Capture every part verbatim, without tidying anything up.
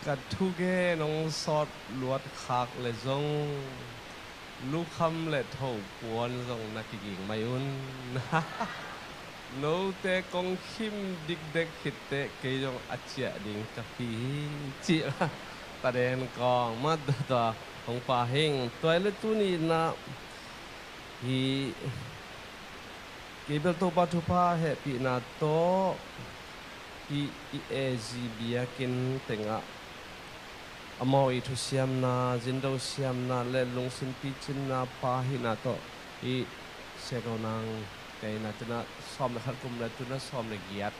Ka thugen hong sawt luat khak le zong lukham le thopuan zong na kiging mai un. Note kong khim dikdek khitteh kei zong a ciah ding ka hi hi, cih taden kawng mat tua hong pha hing. Tua le tuni inah hi. Kei bel Topa thupha hehpihna tawh hih i A Z biakinn tengah amau i thusiamna, zindo siamna le lungsim picinna pha hihna tawh hih Sia Go Nang te inah tunah sawm le khat kum le tunah sawm le giat.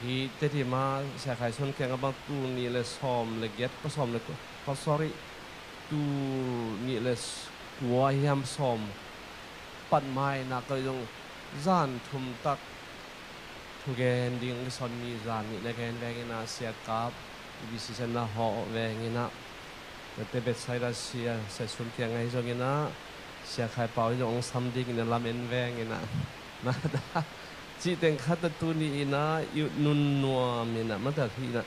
Hi Tedim ah Sia Khai Suan kiangah bang tul nih le sawm le giat, pa sawm le ku-, pa sorry, tul nih le s-, kua hiam sawm pat mai nak koi zong zan thum tak thugen ding i son mi zan nih na gen veng inah Sia Kap i B C C na hawh veng inah Tate Bethsaida Sia, Sia Sum kiangah hi zong inah Sia Khai Pau hi zong hong sam ding inah lamen veng inah na da cih teng khat a tuni inah i ut nunnuam inah mata hi inah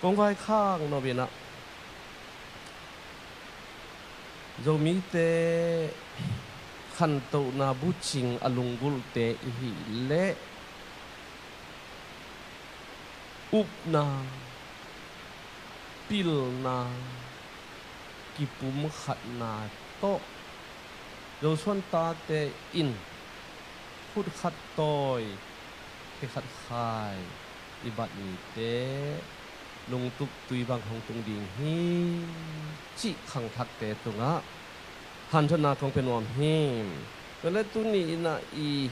kong vaikhak nop inah Zomite khantohna bucing a lunggulhte i hih leh upna, pilna, kipumkhatna tawh Zosuan tate in khut khat tawi, khe khat khai i bat mite lungtup tui bang hong tung ding hi, cih khangthakte tungah hanthotna kong pia nuam hi. Tua le tuni inah i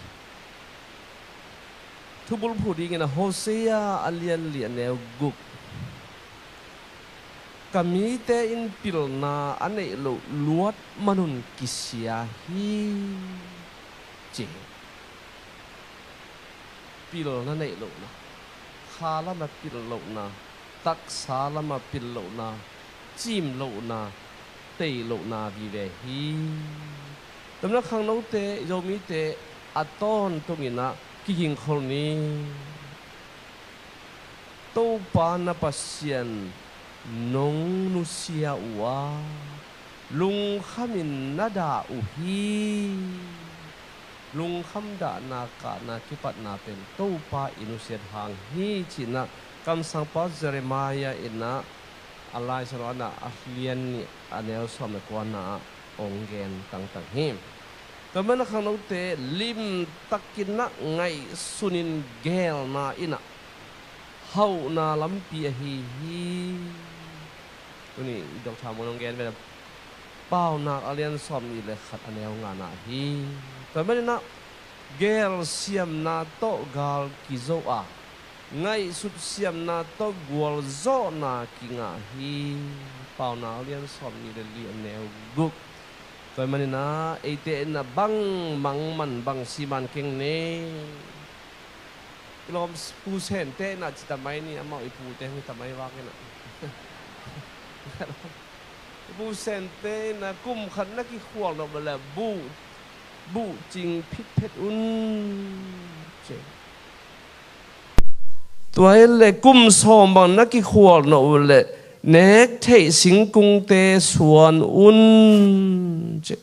thubulphuh dingin a Hosea a lian li a neu guk. Ka mite in pilna a neih loh luat manun kisia hi, ci hi. Pilna neih lohna, kha lama pil lohna, taksa lama pil lohna, cim lohna, tei lohna vive hi. Tua manin khangnote, Zomite a tawntung inah kigingkhol ni. Topa na Pasian nong nusia uh a, lungkhamin na dah uh hi. Lungkham dahna, kahna, kipatna pen Topa i nusiat hang hi, ci inah kamsangpa Jeremiah inah a Lai Siangtho ah a lian nih a neu sawm le kuana ah hong gen tangtang hi. Tua manin a khangnote limtakin ah ngaihsunin geelna inah hauhna lampi ahi hi. Tuni Doctor Mun hong gen ve le Paunak a lian sawm nih le khat a neu ngana hi. Tua manin ah gelsiamna tawh gal kizo a, ngaihsut siamna tawh gualzawhna kingah hi. Paunak a lian sawm nih le li a neu guk. Tua manin ah eite in ah bang mangman bang siman keng ne. I lawm Pu Sente in ah ci ta mai ni, amau i pute hi ta mai vak in ah. I Pu Sente in ah kum khat na kikhual nop le buh, buhcing phitphet un, ci. Tua hi le kum sawm bang na kikhual nop le nek theih singkungte suan un, ci.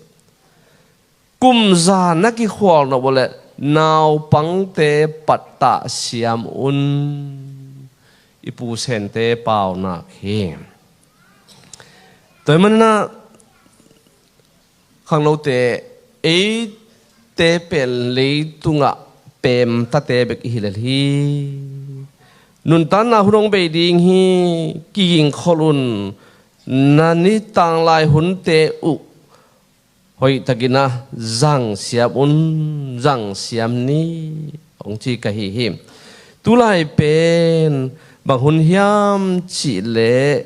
Kum za na kikhual nop uh leh naupangte pattah siam un. I Pu Sente paunak hi. Tua hi manin ah khangnote, eite pen leitungah pemtate bek i hi lel hi. Nuntakna hun hong bei ding hi. Kigingkhol un. Na nitanglai hunte uh hoihtakin ah zangsiam un, zangsiam ni, hong ci ka hi hi. Tulai pen bang hun hiam cih leh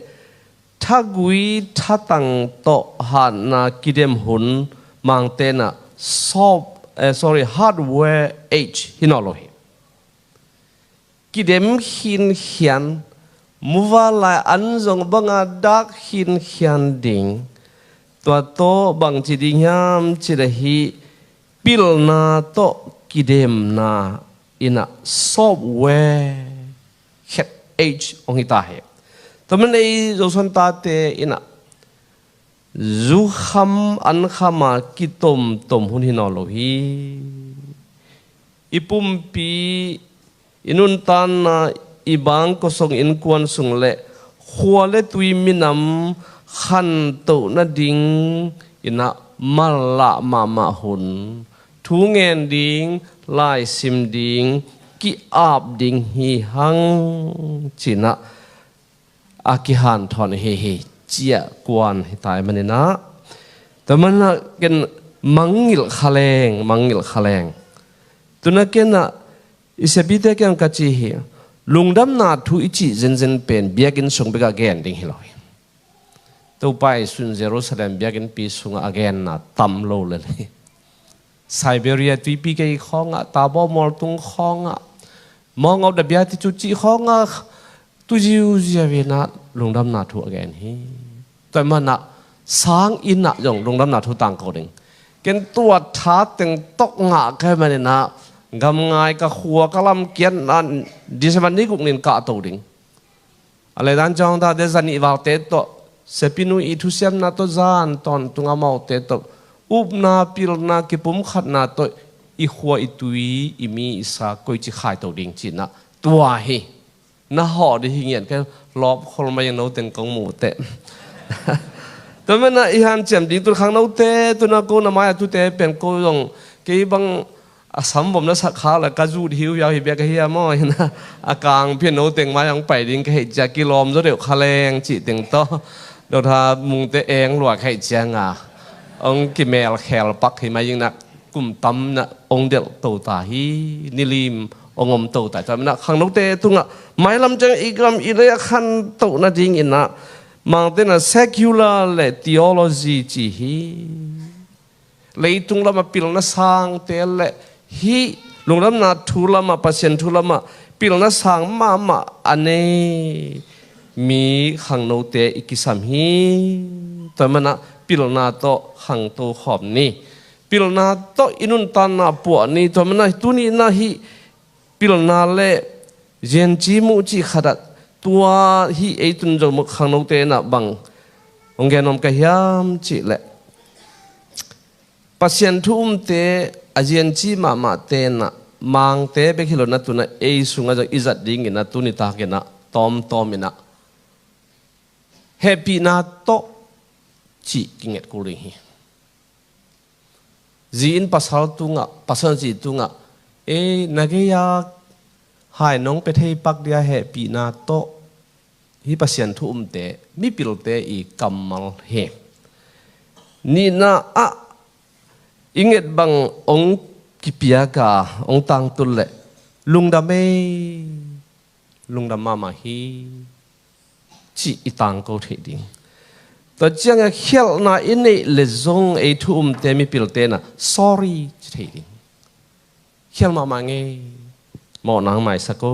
thagui thatang tawh hatna kidem hun, Mangte in ah soft, eh, sorry, hardware age hi nawn lo hi. Kidem khinkhian, muvanlai an zong banga dak khinkhian ding. Tua tawh bangci ding hiam cih leh hih pilna tawh kidemna in ah software khet age hong hi ta hi. Tua man ei Zosuan tate in ah zukham ankham a kitomtom hun hi nawn lo hi. I pumpi, i nuntanna, i bangkua sung, innkuan sung le khua le tui minam khantoh nading in ah manlah mahmah hun, thu ngen ding, laisim ding, ki-ap ding hi hang ci-in ah a kihanthawn hi hi, ci-a kuan hi tai manin ah, tua man ah ken mangngilh kha leng, mangngilh kha leng. Tu-in ah ken ah i siapite kiang ka ci hi, lungdamna thu i cih zenzen pen biakinn sung bek ah gen ding hi lo hi. Topa i sun Jerusalem biakinnpi sungah a genna tam lo lel hi. Siberia tuipi kei khawngah, Tabor mualtung khawngah, Mount of the Beatitudes cih khawngah tu ziuziau in ah lungdamna thu a gen hi. Tua man ah sang inn ah zong lungdamna thu tangko ding. Ken tua tha teng tawh ngah ka hih manin ah gamngai ka khua ka lamkiatna December ni guk ni-in kahto ding. A leh dan ciang hong tate zanih valte tawh, siapinu i thusiamna tawh zan tawntung amaute tawh, upna, pilna, kipumkhatna tawh i khua, i tui, i mi, i sa koici khaito ding ci-in ah tua hi. Na hawh ding hi ngiat ka hi, lawp khol mai ing, no teng kong muh teh. Tua man ah i hanciam ding tu khangnote, tu-in ah ko na mai-a tute pen ko zong kei bang a samvom na sak kha le ka zut hiuhiau hi bek ahi a maw, hi-in ah a kangpi-in no teng mai hong pai ding ka hih ciang kilawm zaw deuh kha leng cih teng tawh, Doctor Mungte eng lua ka hih ciangin hong kimelkhel pak hi mai ing, na kum tam na hong delh to ta hi, nilim hong om to ta hi. Tua man ah khangnote tungah mailam ciang i gam i lei a khantoh nading in ah Mangte in ah secular le theology ci hi. Leitung lamah pilna sangte le hih lungdamna thu lamah, Pasian thu lamah pilna sang mahmah a nei mi khangnote i kisam hi. Tua man ah pilna tawh khangto khawm ni. Pilna tawh i nuntanna puah ni. Tua man ah tuni in ah hih pilna le zenci muh cih khat ah tua hih ei tun Zomi khangnote in ah bang hong gen nuam ka hiam cih leh, Pasian thu umte a zenci mahmahte in ah Mangte bek hi lo in ah tu-in ah ei sungah zong i zat ding in ah tuni tak in ah tawmtawm in ah hehpihna tawh cih kinget kul ding hi. Zi in pasal tungah, pasal zi tungah, ei, na gei-a hai nong pia thei pak dia hehpihna tawh hih Pasian thu umte, mipilte i kammal hi. Nihna ah i nget bang hong kipiak a, hong tangtun leh lungdam ei, lungdam mahmah hi, cih i tangko theih ding. Tua ciangin khialhna i neih leh zong ei thu umte, mipilte in ah sorry ci thei ding. Khial mahmah ing ei, mawhna hong maisak o,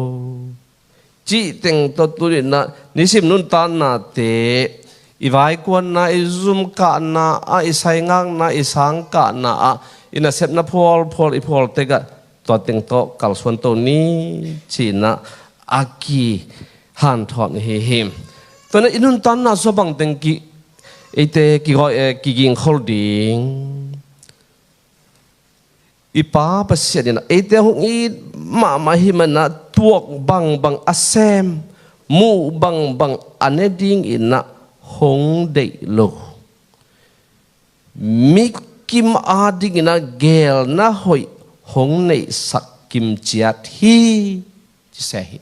cih teng tawh tuni in ah nisim nuntannate, i vaikuanna, i zumkahna ah, i saingakna, i sangkahna ah, i nasepna phualphual i phual tek ah tua teng tawh kalsuan to ni, ci-in ah a kihanthawn hi hi. Tua in ah i nuntanna sung bang teng ki, eite kigawh, eh, kigingkhol ding. I Pa Pasian in ah eite hong it mahmah ahih manin ah tuak bangbang a sem, muh bangbang a ne ding in ah hong deih lo, mi kim ading in ah geelna hoih hong neihsak kimciat hi, ci se hi.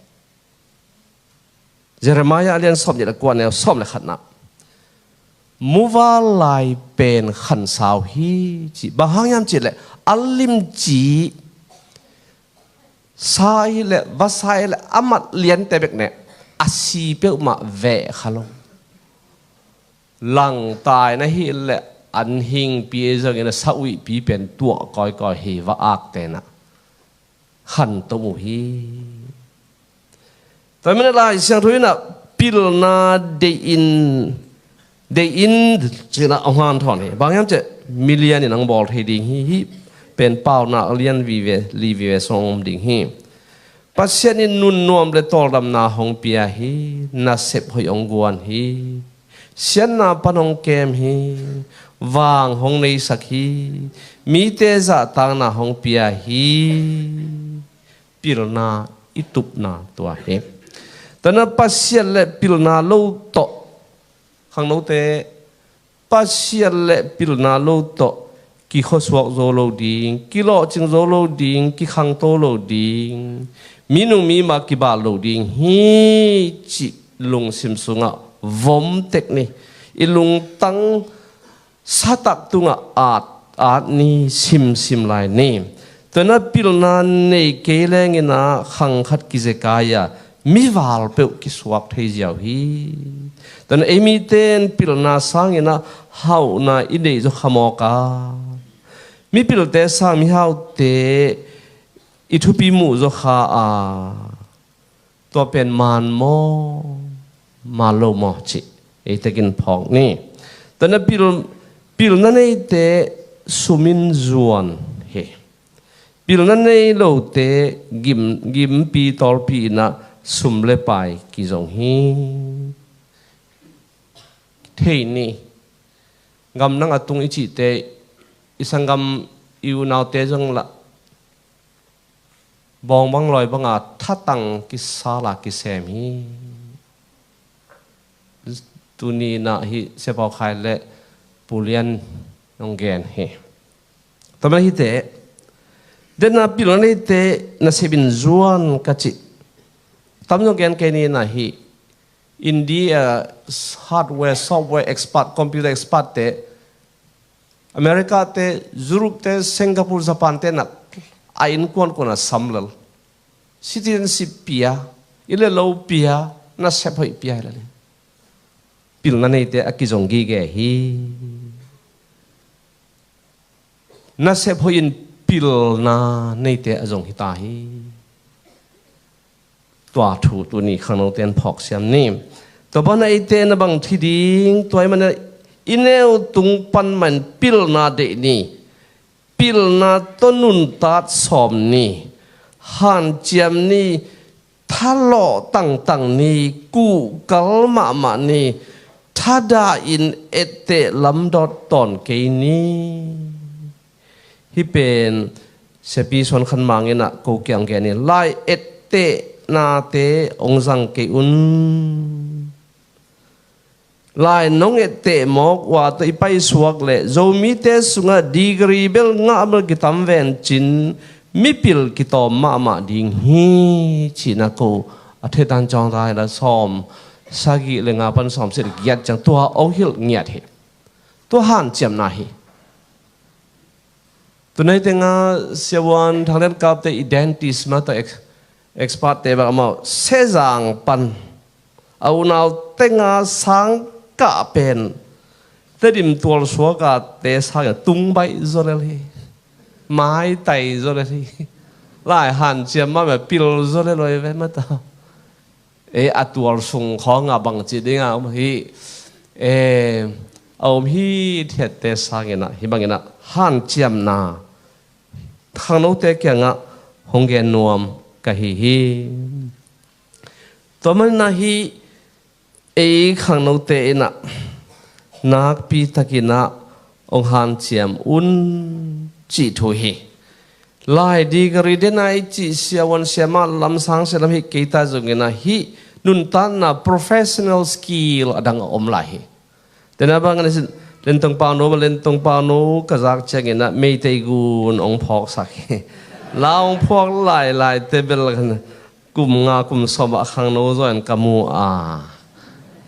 Jeremiah a lian sawmnih le kua, neu sawm le khatna, muval lai pen khansau hi, ci. Bang hang hiam cih leh a limci sa hi leh, vasa hi leh, a mat liante bek ne, a si peuhmah veh kha lo. Langtai na hih leh an hingpi zongin a sa uihpi pen tuah kawikawi hi, va akte in ah khanto uh hi. Tua manin ah Lai Siangtho in ah pilna deih in, deih in ci-in ah hong hanthawn hi. Bang hiam cih leh milian in hong bawl thei ding hi. Hih pen Paunak lian vive, li vive sung hong om ding hi. Pasian in nunnuam le tawldamna hong pia hi. Nasep hoih hong guan hi. Siatna pan hong kem hi. Vang hong neisak hi. Mite zahtakna hong pia hi. Pilna i tupna tua hi. Tua na Pasian le pilna lo tawh, khangnote, Pasian le pilna lo tawh kikhuasuak zo lo ding, kilawhcing zo lo ding, kikhangto lo ding, minung mima kibal lo ding hi cih lungsim sungah vom tek ni. I lungtang satak tungah at, at ni, simsim lai ni. Tua na pilna nei kei leng in ah khang khat kizekai a, mival peuh kisuak thei ziau hi. Tua na ei mite in pilna sang in ah hauhna i neih zaw kha mawk a, mipilte sang mihaute i thupi muh zaw kha a, tua pen man maw, man lo maw cih ei tekin phawk ni. Tua na pil, pilna neite sum in zuan hi. Pilna nei lote gim, gimpi tawlpi in ah sum le pai kizong hi. Thei ni. Gamdang a tung i cihte, i sanggam, i unaute zong lah bawng bang lawi banga thatang kisala kisem hi. Tuni in ah hih Sia Pau Khai le Pu Lian hong gen hi. Tua mah hite, den a pilna neite nasep in zuan ka cih. Tam zong gen kei ni in ah hih India hardware, software expert, computer expert te, America te, Europe te, Singapore, Japan te na a innkuan kuan a sam lel. Citizenship pia, i le lo pia, nasep hoih pia hi lel. Pilna neite a kizong gige hi. Nasep hoih in pilna neite a zong hi ta hi. Tua thu tuni khangnote in phawk siam ni. Tua banah eite na bang thi ding, tua ahih manin i neu tung pan mah in pilna deih ni. Pilna tawh nuntat sawm ni. Hanciam ni. Thalawh tangtang ni. Kuhkal mahmah ni. Thadah in etteh lamdawt tawn kei ni. Hih pen Siapi Suan Khan Mang in ah ko kiang gen hi. Lai etteh nate hong zang kei un. Lai nong etteh mawk uh a tawh i paisuak leh Zomite sungah degree bel ngah bel kitam vencin mipil kitawm mahmah ding hi, ci-in ah ko a theih dan cawng ta hi la, sawm sagih le nga pan sawm sagih le giat ciang tua hong hilh ngiat hi. Tua hanciamna hi. Tunai tengah Sia Vuan Thang Lian Kap te i dentist mah tawh ex-, expert te bang amau Sezang pan a unau tengah sang kah pen Tedim tualsuak a te sang tung baih zaw lel hi. Maitai zaw lel hi. Lai hanciam mahmah, pil zaw lel lo hi ve mah ta. E, a tual sung khawngah bangci dingah om hi, e, a om hithiatte sang in ah hih bangin ah hanciamna khangnote kiangah hong gen nuam ka hi hi. Tua manin ah hih ei khangnote in ah nakpi takin ah hong hanciam un cih thu hi. Lai degree den a i cih Sia Vuan Sia mah lam, Sang Sia lam hi kei ta zongin ah hih nuntakna professional skill a dang a om lai hi. Tena bang a na sin Lentong Pau No, Lentong Pau No ka zak ciangin ah Meitei gun hong phawksak hi. La hong phuak lailai te bel kan kum nga kum sawm ah khangno zaw in ka mu a,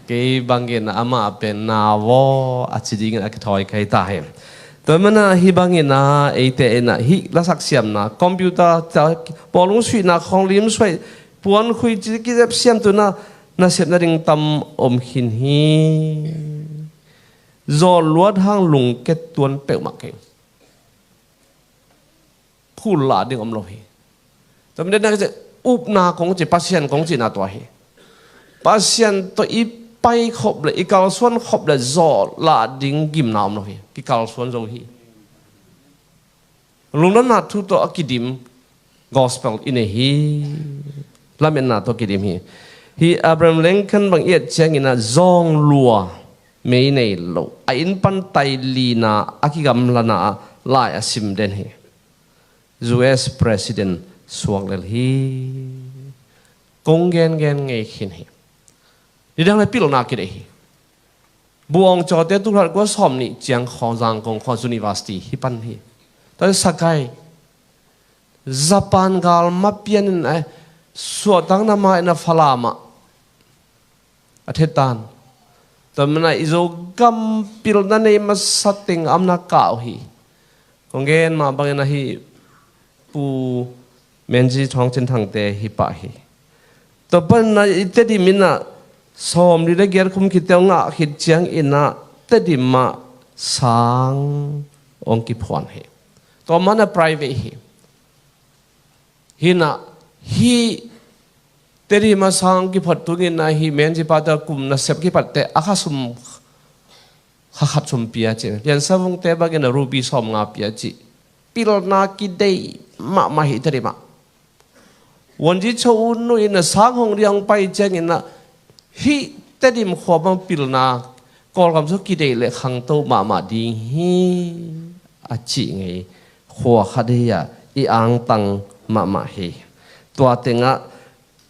kei bangin amah pen na vaw a ci dingin a kithawi kai ta hi. Tua mana hih bangin ah eite in ah hih lasak siamna, computer ta, bawlung suihna, khawnglim suai, puan khui ci kizep siam tu na, nasep nading tam om khin hi. Zawl luat hang lungke tuan peuhmah kei. Phul lah ding om lo hi. Tua mah dena ka ci, upna kong ci, Pasian kong cihna tua hi. Pasian tawh i pai khop le, i kalsuan khop le, zawl lah ding gimna om lo hi. Kikalsuan zo hi. Lungdamna thu tawh a kidim, gospel i nei hi. Lametna tawh kidim hi. Hi Abraham Lincoln bang i et ciangin ah zawng lua, mei nei lo, a inn pan tai lina a kigamlana ah lai a sim den hi. U S president suak lel hi. Kong gengen ngei khin hi. Nidang le pilna kideih hi. Buang cawte tulhat kua sawm nih ciang khaw Zangkong khaw university hi pan hi. Tua Sakai, Japan gal ma pianin a suahtakna ma in a Falam ah a thetan. Tua mana i Zogam pilna nei masa teng a omna kah uh hi. Kong gen mah bangin ahi Pu Menzi Thawng Cin Thangte hi pah hi. Tua panin ah i Tedim in ah sawmli le giat kum khit teh ngah khit ciangin ah Tedim ah sang hong kiphuan hi. Tua mana private hi. Hi in ah hi Tedim ah sang kiphuat tungin ah hi Menzi pa te kum nasep kipat teh a kha sum kha khat sum pia ci. Lian Sa Vung te bangin a ruby sawm nga pia ci. Pilna kideih mahmah hi Tedim ah. Wonji Cho Un nu in a sang hong ding hong pai ciangin ah hih Tedim khua bang pilna Kawlgam sung kideih le khangto mahmah ding hi a cih ngei khua khat hi a i angtang mahmah hi. Tua tengah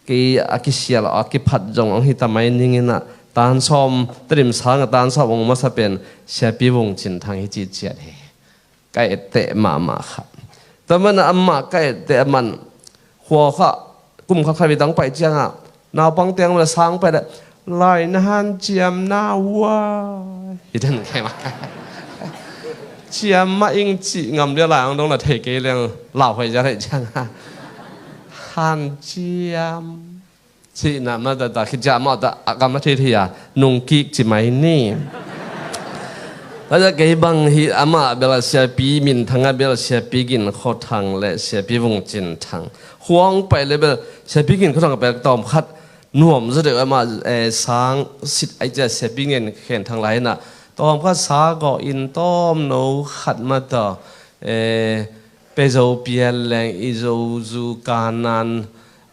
kei a kisial a kiphat zong hong hi ta mai ning in ah tan sawm Tedim sang a tan sawm hong masa pen Siapi Vung Cin Thang hi ci ciat hi. Ka etteh mahmah kha. Tua mana amah ka etteh a man khua kha kum khat khat mi tang pai ciangah naupang teng mah sang pai le lai na hanciam na ua. Hi den kei mah. Ciam mah ing cih ngam dia lai ang dong la thei kei leng lau hoi zia rei ciangah hanciam. Cihna mah tata khit ciah mah ta a kam a thei thei a nung kik ci mai ni. Tata kei bang hi amah bel a Siapi Min Thang a bel Siapi Gin Kho Thang le Siapi Vung Cin Thang. Huang pai le bel Siapi Gin Kho Thang pai tawm khat nuam zaw deuh amah eh, sang sit ai cia Siapi Ngen Khen Thang lai na. Tawm khat sa gawh in tawm no khat mah ta eh, pe zo pian leng i zo zu kanan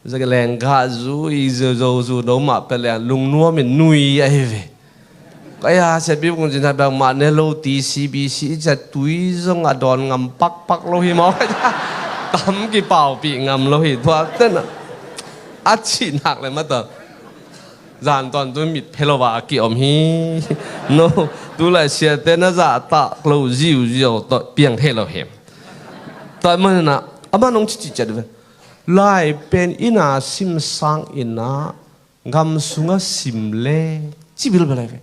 Lenggah zu i zo, zo zu no mah pia leng lungnuam in nui ahi ve. Kaya Siapi Vung Cin Thang bang mah ne lo ti C B C i cia tui zong a dawn ngam pakpak lo hi maw. Tam kipaupih ngam lo hi tua tena. A cih nak le mata. Zan tawn tu mit phe lo va a ki om hi. No, tu lai siate na zahtak lo ziuziau tawh piang thei lo hi. Tua manina, ama nong cici ciat ve. Lai pen ina sim sang ina gam sunga sim le ci bilbel ai ve.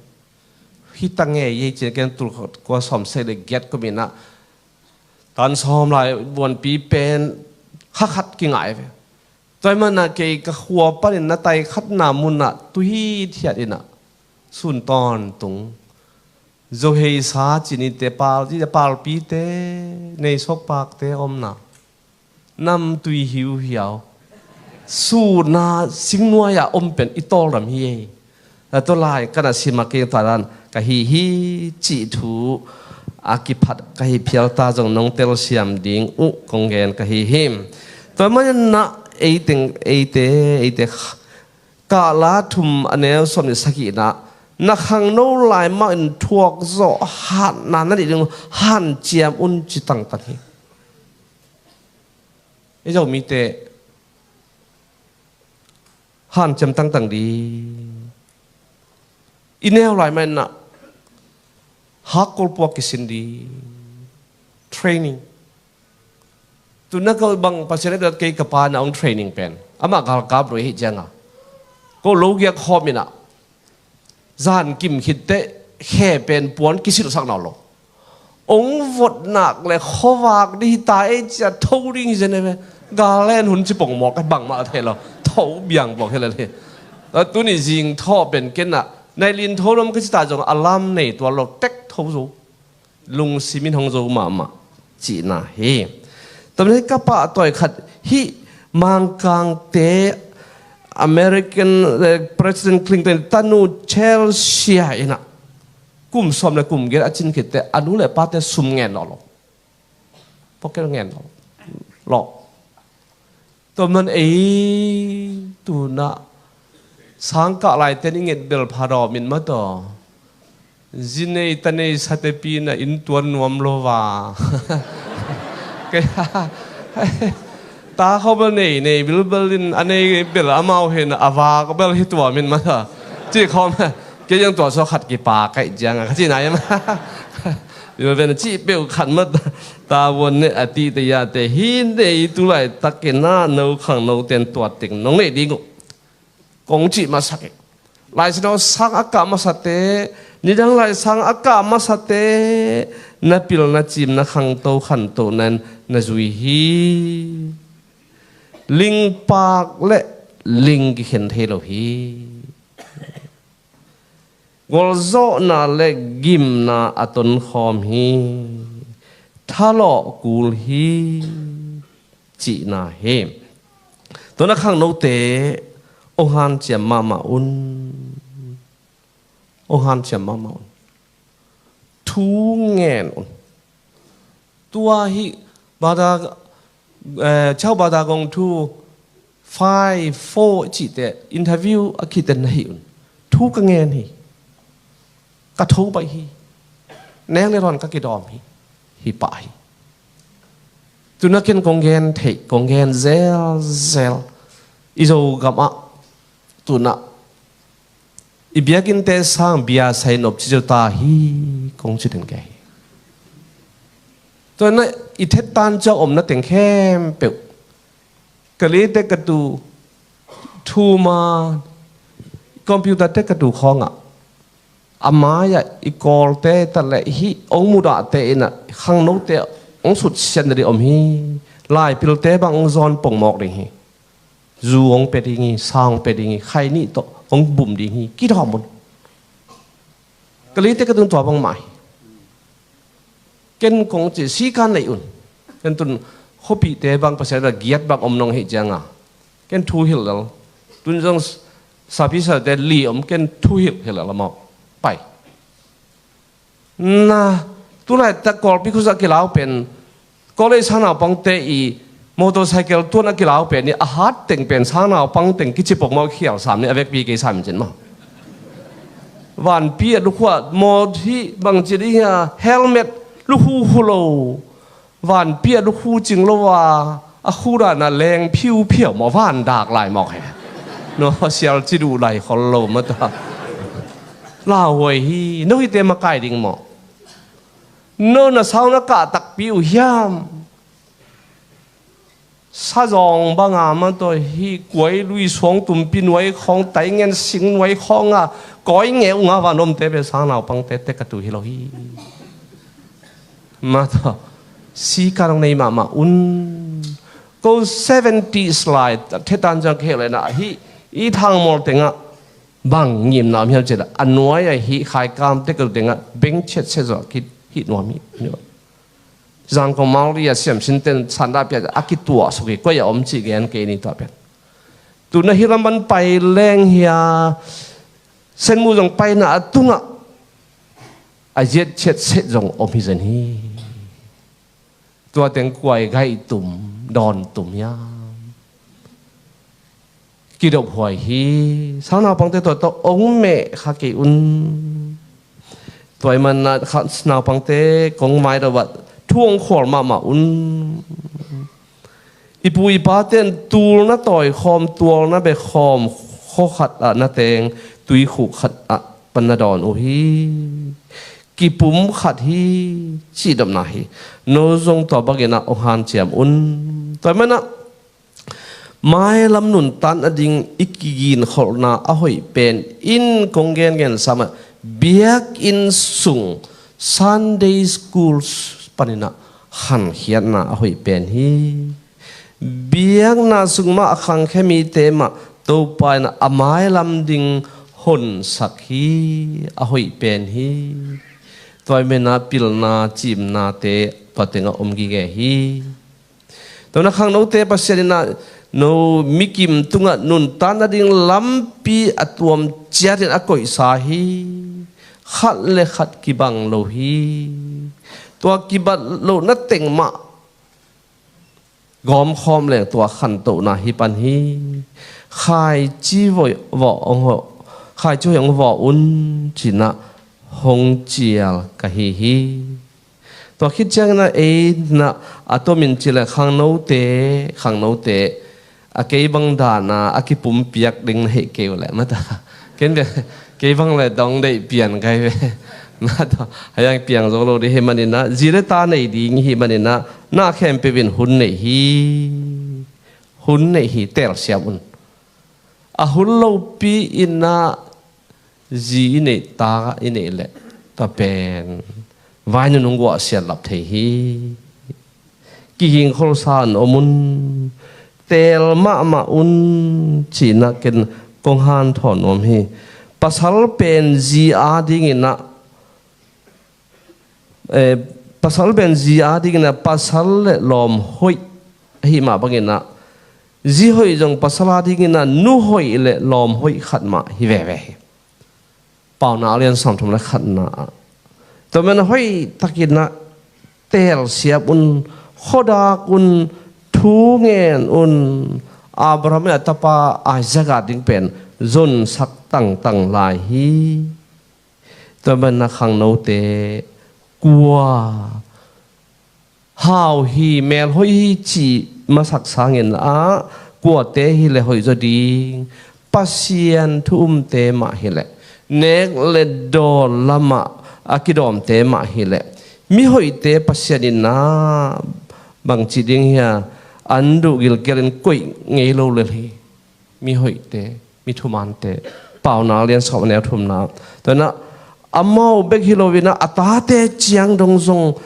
Hi ta nge yei cin ken tul kua sawm sek le giat kum ina tan sawm lai buanpi pen kha khat kingai ve. Tua mana kei ka khua panin na tai khatna muna tuhi thiat ina sun tawntung. Zohei sa cini te pal, ci te palpi te, nei sok pak te omna. Nam tui hiu hiau. Suna singnuai a om pen i tawldam hi ei. Na tua lai kana sima keng tua dan ka hi hi cih thu a kiphat ka hi phial ta zong nong telsiam ding uh kong gen ka hi hi. Tua manina eiteng, eite, eite kah la thum a neu sawm nih sagihna na khangno lai mah in thuak zawh hatna na nih ding hanciam un ci tangtang hi. I Zomite hanciam tangtang di. I neu lai mah in na hakkol puak kisin di. Training. Tuna ka bang Pasian a kei ka pa na ong training pen. Amah galkap lo hi cianga. Ko lo giak khawm ina. Zan kim khitte khe pen puan kisilhsak nawn lo. Ong vot nak le khuavak ding hi ta ei cia tho ding hi zen e ve. Galen hun ci pong mawk bangmah thei lo. Tho biang bawk hi le le. Tuni zing thaw pen ken ah nailin tho lom ka ci ta zong a lam nei tual lo tek tho zo. Lungsim in hong zo mahmah cihna hi. Tamle ka pahtawi khat hih Mangkangte American eh, President Clinton tanu Chelsea inah kum sawm le kum giat a cin khitte a nu le pate sum ngen lawh lo. Pocket ngen lawh lo. Tua man ei tunah sangkah laite in i nget bel pha dawm in mataw. Zi nei ta nei sate pi na in tuan nuam lo va. Kei ta khawng bel nei nei bilbel in a nei bel amau hi na a vak bel hi tuam in mataw. Cih khawng kei zong tua sua khat kipa kaih ciang a ka cih nai ma. Bilbel na cih peuh khat mataw. Ta vuan ne a tih te ya te hi nei tu laitak in a no khangno ten tua teng nong nei ding uh. Kong cih masak hi. Lai Siangtho sang a kah masate, nidang lai sang a kah masate, na pilna cimna khangto khantohna in na zui hi. Lingpak le ling kikhen thei lo hi. Gualzawhna le gimna a tonkhawm hi. Thalawh kul hi. Cihna hi. Tua na khangnote hong hanciam mahmah un. Hong hanciam mahmah un. Thu ngen un. Tua hi bada, eh, chau bada gong thu five four cihte interview a khiten na hi un. Thu ka ngen hi. Ka tho baih hi. Neng le rawn ka kidawm hi. Hi pah hi. Tuna ken kong gen theih, kong gen zelzel. I Zogam ah tuna i biakinnte sang bia sai nop ci zo ta hi, kong ci den kei hi. Tua na i thet tan ciang omna teng khempeuh. Ka li te ka tu thuma, computer te ka tu khawngah a mai-ah i kawlte ta le hi ong mudahte inah khangnote ong sutsiat na ding om hi. Laipilte bang ong zawn pongmawk ding hi. Zu ong pe ding hi, sa ong pe ding hi, khai nih tawh ong bum ding hi. Kidawm un. Ka li te ka tun tua bang mah hi. Ken kong ci sika nei un. Ken tun khuapihte bang Pasian a giat bang om nong hih cianga ken thu hilh lel. Tun zong sapi salte li om, ken thu hilh hilh lel amau. Pai. Na, tulaitak Kawlpi khuazah kilau pen Kawlei sangnaupangte i motorcycle tuan a kilau pen i a hat teng pen sangnaupang teng kici pok maw, khial sam ni a vekpi kei sam cin maw? Vanpi a lukhu a maw hi bangci ding hi a, helmet lukhu khu lo. Vanpi a lukhu cing lo a, a khu dan a leng phiuphiau maw, van dak lai mawk he. No, sial ci duh lai khol lo mata. Lauhuai hi, no hite makai ding maw? No na sau na kah takpi uh hiam? Sazawng banga mataw hi kuai lui suang tumpi nuai khawng, taingen sing nuai khawnga kawi ngeu nga van omte ve sangnaupangte te ka tu hi lo hi. Mataw sika nong nei mahmah un. Ko seventies lai thetan ciang ka heh lena hi i thangmawl tengah bang ngimna om hiam cih leh a nuai a hi khaikam te ka tu tengah beng chiat chiat zawh a ki hih nuam hi. Zangkong Mangli a siamsinten sanda pia a kituah suk hi, koi a om cih gen kei ni tua pen. Tuna hi lam ban pai leng hi a, senmu zong paina a tungah a ziat chiat set zong om hi zen hi. Tua teng kuai gaih tum, dawn tum hiam? Kidop huai hi. Sangnaupangte tua tawh ong meh kha kei un. Tua i manna kha naupangte kong mai lo ah thu ong khual mahmah un. I pu i pate in tulna tawi khawm, tualna be khawm, khaw khat ah na teng, tuikhuk khat ah pan na dawn uh hi. Kipum khat hi, cihdopna hi. No zong tua bangin ah ong hanciam un. Tua i manah mailam nuntan a ding i kiginkholhna a hoih pen in kong gengen samah biakinn sung Sunday school paninah hankhiatna a hoih pen hi. Biakna sung mah a khangkhia mite mah Topa in a mailam ding honsak hi, a hoih pen hi. Tua i menah pilna cimnate tua tengah om gige hi. Tuna khangnote Pasian in ah no mikim tungah nuntan nading lampi a tuam ciatin a koihsa hi. Khat le khat kibang lo hi. Tua kibat lohna teng mah gawmkhawm leng tua khantohna hi pan hi. Khaici vawh, vawh hong hawh, khaici hoih hong vawh un cinah hong cial ka hi hi. Tua khit cianginah einah a tomin cileh khangnote, khangnote a kei bang dana a kipumpiak ding na hih kei uh leh mata. Ken bia kei bang le dong deih pian kai ve. Mata hayang piang zo lo dih hi maninah zi le ta nei ding hi maninah na khempeuh in hun neih hi. Hun neih hi, telsiam un. A hun lopi innah zi i neih ta i neih leh tua pen vainun hong guahsiat lap thei hi. Kiging kholsa in om un, teel mahmah un cinah ken kong hanthawn nuam hi. Pasal pen zi a dinginah eh, pasal pen zi a dinginah pasal le lawm hoih ahi mah banginah zi hoih zong pasal a dinginah nu hoih le lawm hoih khat mah hi veve hi. Paunak a lian sawmthum le khatna ah tua men hoih takinah telsiam un, khuadak un, thu ngen un. Abraham le a tapa Isaac a ding pen zonsak tangtang lai hi. Tua banah khangnote kua hau hi, mel hoih hi cih masak sangin ah kuate hileh hoih zaw ding, Pasian thu umte mah hileh, nek le dawn lamah a kidawmte mah hileh, mihoihte Pasian in ah bangci ding hia, an duh gilkialin koih ngei lo lel hi. Mihoihte, mithumante, Paunak a lian sawm a neu thumna. Tua inah amau bek hi loinah a tate ciang dong zong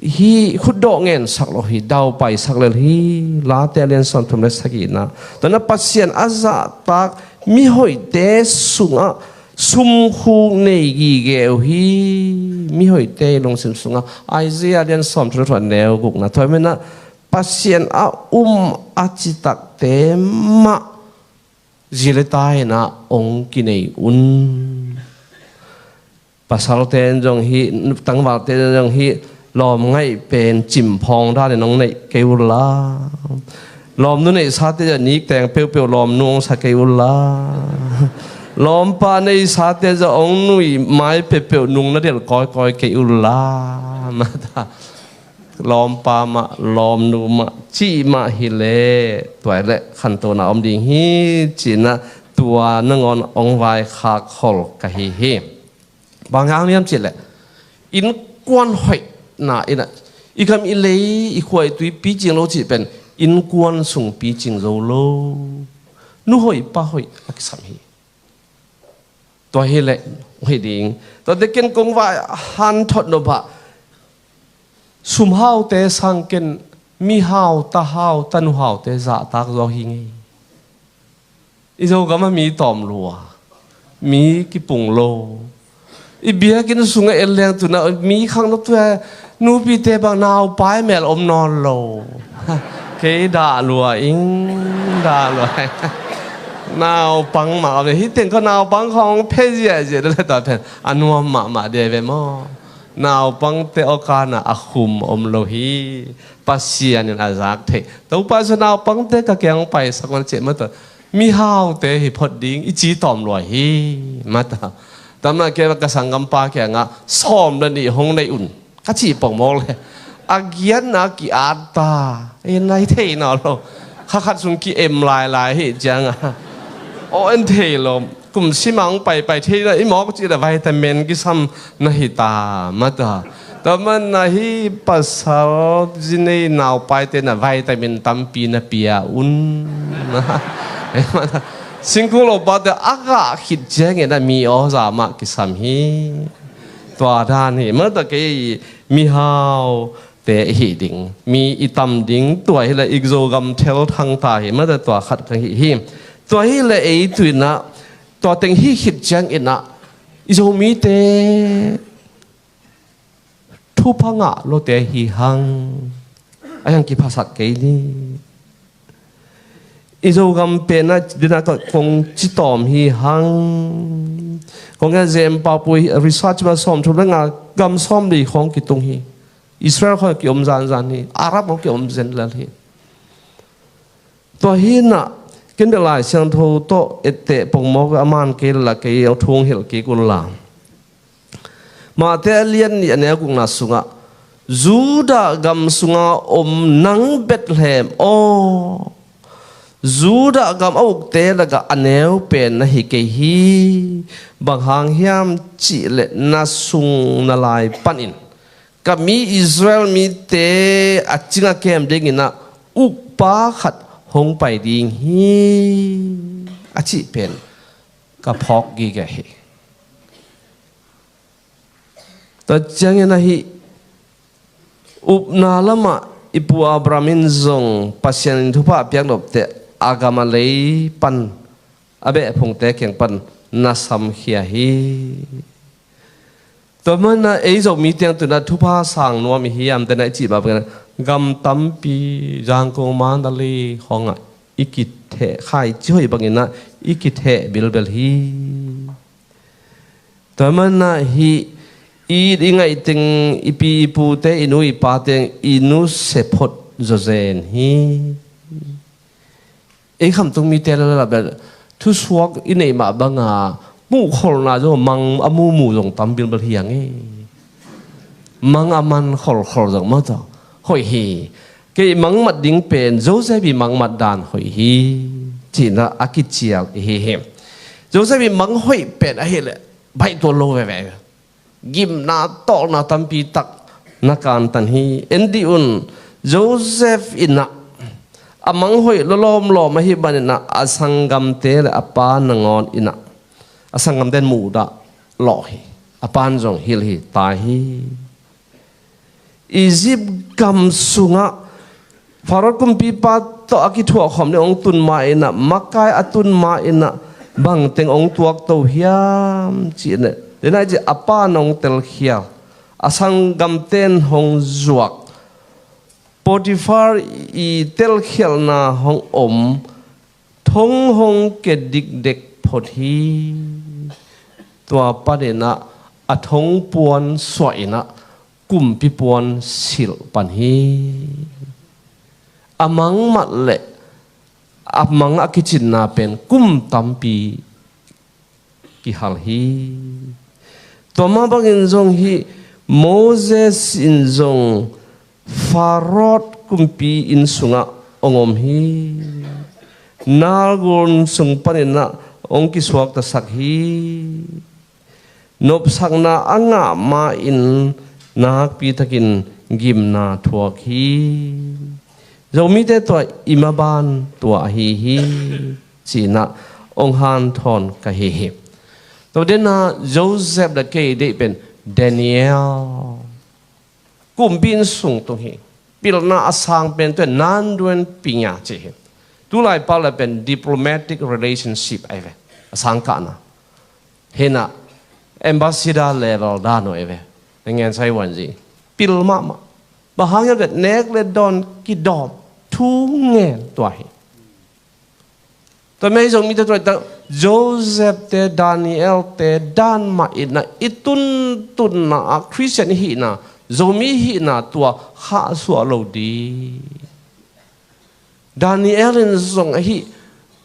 hi khutdawh ngensak lo hi, daupaisak lel hi. Late a lian sawmthum le sagihna. Tua inah Pasian a zahtak mihoihte sungah sumkhuk nei gige uh hi. Mihoihte i lungsim sungah Isaiah a lian sawmthum le thum a neu gukna. Tua inah Pasian a um a citakte mah zi le ta inah hong kinei un. Pasalte in zong hi, tangvalte in zong hi, lawm ngaih pen cimphawng danin hong neih kei unla, lawmnu neihsate zah nikteng peuhpeuh lawmnu hong sa kei unla, lawmpa neihsate zah hong nui mai peuhpeuh nung na delh kawikawi kei unla. Mata lawmpa mah, lawmnu mah, cih mah hileh, tua hileh khantohna om ding hi, cinah tua nangawn hong vaikhak khol ka hi hi. Bang hang hiam cihleh, innkuan hoihna inah, i gam i lei, i khua i tui picing lo cih pen, innkuan sung picing zo lo. Nu hoih, pa hoih, a kisam hi. Tua hileh hoih ding. Tua tekin kong vai hanthot nopah, sum haute sangken, mi hau, ta hau, tanu haute zahtak zaw hi ngei. I Zogam ah mi tawm lua, mi kipung lo. I biakinn sungah en leng tunah mi khangno tua nupite bang naupai mel om nawn lo. Kei dah lua ing, dah lua ing. Naupang mah om hi teng kha, naupang khawng phe ziahziah dele ta pen a nuam mahmah dia ve maw? Naupangte awkana a khum om lo hi. Pasian in a zak theih. Topa sa naupangte ka kiang paisak man ciah mata, mihaute hi phot ding i ci tawm lua hi. Mata tamna kia ka sanggampa kiangah sawm le nih hong neih un ka cih pongmawk le, a giatna ki-at ta. I nai thei nawn lo. Kha khat sung ki-em lailai hi ciangah aw en thei lo. Kum sima hong paipai thei lo i mawk cih le vitamin kisam na hi ta mata. Tua man na hi pasal zinei naupaite na vitamin tampi na pia un. Singkung lopate a gah khit ciangin a mi awza mah kisam hi. Tua dan hi mata kei mihaute i hih ding, mi i tam ding, tua hileh i Zogam thelthang ta hi mata tua khat ka hih hi. Tua hileh ei tuinah tua teng hih khit cianginah i Zomite thupha ngah lote hi hang. A hiang kiphasak kei ni. I Zogam penah dinah kong citawm hi hang. Kong a zem papui research ma sawm thum le nga gam sawm li khawng kitung hi. Israel khawng kiom zanzan hi. Arab khawng kiom zen lel hi. Tua hi inah ken bel Lai Siangtho tawh etteh pongmawk a man kei lala kei thu hong hilh kik un la. Mate a lian nih a neu gukna sungah Judah gam sunga om nang Bethlehem aw, Judah gam a ukte lakah a neu pen na hi kei hi. Bang hang hiam cihleh na sung na lai panin ka mi Israel mite a cing a kem dinginah ukpa khat hong pai ding hi, a cih pen ka phawk gige hi. Tua ciangin ahi upna lamah i pu Abraham in zong Pasian in thupha a piak nopte a gam a lei pan a behphungte kiang pan na samkhia hi. Tua mana ei Zomi tiang tunah thupha sang nuam i hiam tena i cih bapena gam tampi Zangkong Mandalay khawngah i kitheh khai ci hoih banginah i kitheh bilbel hi. Tua mana hi i it i ngaih teng i pi i pute i nu i pa teng i nu sephot zawzen hi. Ei khamtung mite lala bel thusuak i neih mah banga muhkholhna zong mang a mumu zong tam bilbel hi ang e. Mang a man kholkhol zong mah tawh hoih hi. Kei mangmat ding pen Joseph i mangmat dan hoih hi. Cihna a kicial i hi hi. Joseph i mang hoih pen ahileh baih tuan lo veve. Gimna tawlna tampi tak na kantan hi. En dih un, Joseph inah a mang hoih lawlawmlawm ahi baninah a sanggamte le a pa nangawn inah a sanggamte in muhdah lawh hi. A pan zong hilh hi, tai hi. Egypt gam sungah Pharaoh kumpipa tawh a kithuahkhawm ding hong tun ma inah makai a tun ma inah bangteng hong tuakto hiam cih ne. Denai cih a pa na hong telkhial a sanggamte in hong zuak Potiphar i telkhialhna hong om thong hong ke dikdek phot hi. Tua paninah a thong puan suah inah kumpi puan silh pan hi. A mangmat le a mang a kicinna pen kum tampi kihal hi. Tua mah bangin zong hi Moses in zong Pharaoh kumpi inn sungah hong om hi. Nalgun sung paninah hong kisuaktasak hi. Nopsakna a ngah ma-in nakpi takin gimna thuak hi. Zomite tua i maban tua ahi hi. Cinah hong hanthawn ka hi hi. Tua dena Joseph le kei deih pen Daniel kumpi inn sung tung hi. Pilna a sang pen tua nanduan pinya ci hi. Tulai pau le pen diplomatic relationship ai ve. A sang kahna hinah ambassador level dan uh ai ve. Na ngen sai wan zi pil mahmah. Bang hang hiam le nek le dawn kidawm thu ngen tua hi. Tua mei Zomite tua tak Joseph te Daniel te dan mah inah i tuntunna ah Christian i hihna Zomi hihna tua khahsuah lo di. Daniel in zong ahi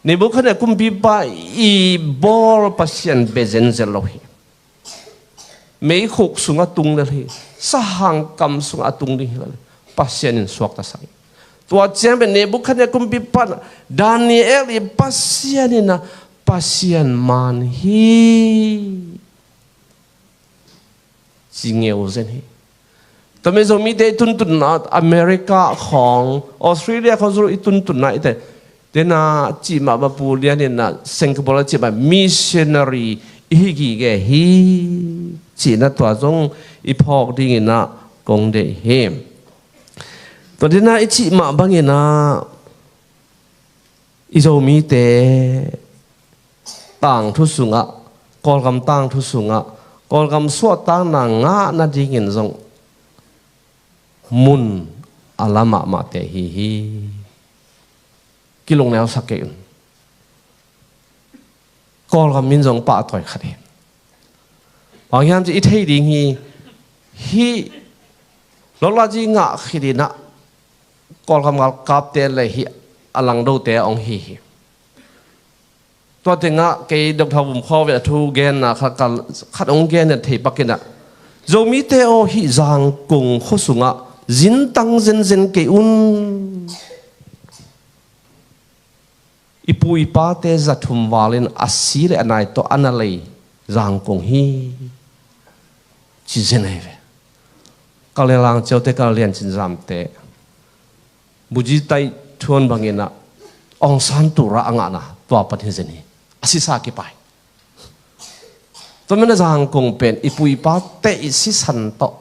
Nebuchadnezzar kumpipa i bawl Pasian be zenzel lo hi. Meikhuk sungah tung lel hi. Sahang kam sungah a tung ding hi lel hi. Pasian in suaktasak hi. Tua ciang pen Nebuchadnezzar kumpipa Daniel i Pasian inah Pasian man hi. Ci ngeu zen hi. Tua mei Zomite i tuntunna America khawng Australia khawng zul i tuntunna i te Tena cihmah bapu lianinah Singapore a cihmah missionary i hi gige hi. Cihna tua zong i phawk dinginah kong deih hi. Tua dinah i cihmah banginah i Zomite tangthu sungah Kawlgam tangthu sungah Kawlgam suahtakna ngah nadingin zong mun a la mahmahte hi hi. Kilungneusak kei un. Kawlgam in zong pahtawi khat hi. Bang hiam ci i thei ding hi. Hih lawlazi ngah khitinah Kawlgam galkapte le hih a langdote a hong hi hi. Tua tengah kei Doctor Vum Khawng ven a thu genna khat, khat hong gen thei pakinah, Zomite aw, hih Zangkong khua sungah zintang zenzen kei un. I pu i pate za thum valin a si le a nai tawh a na lei Zangkong hi, ci zen ahi ve. Ka le lang ciaute, ka lian cin zamte, Buji tai thuan banginah Aung San tura a ngahna tua pan hi zen hi. A sisa kipai. Tua mana Zangkong pen i pu i pate i sisan tawh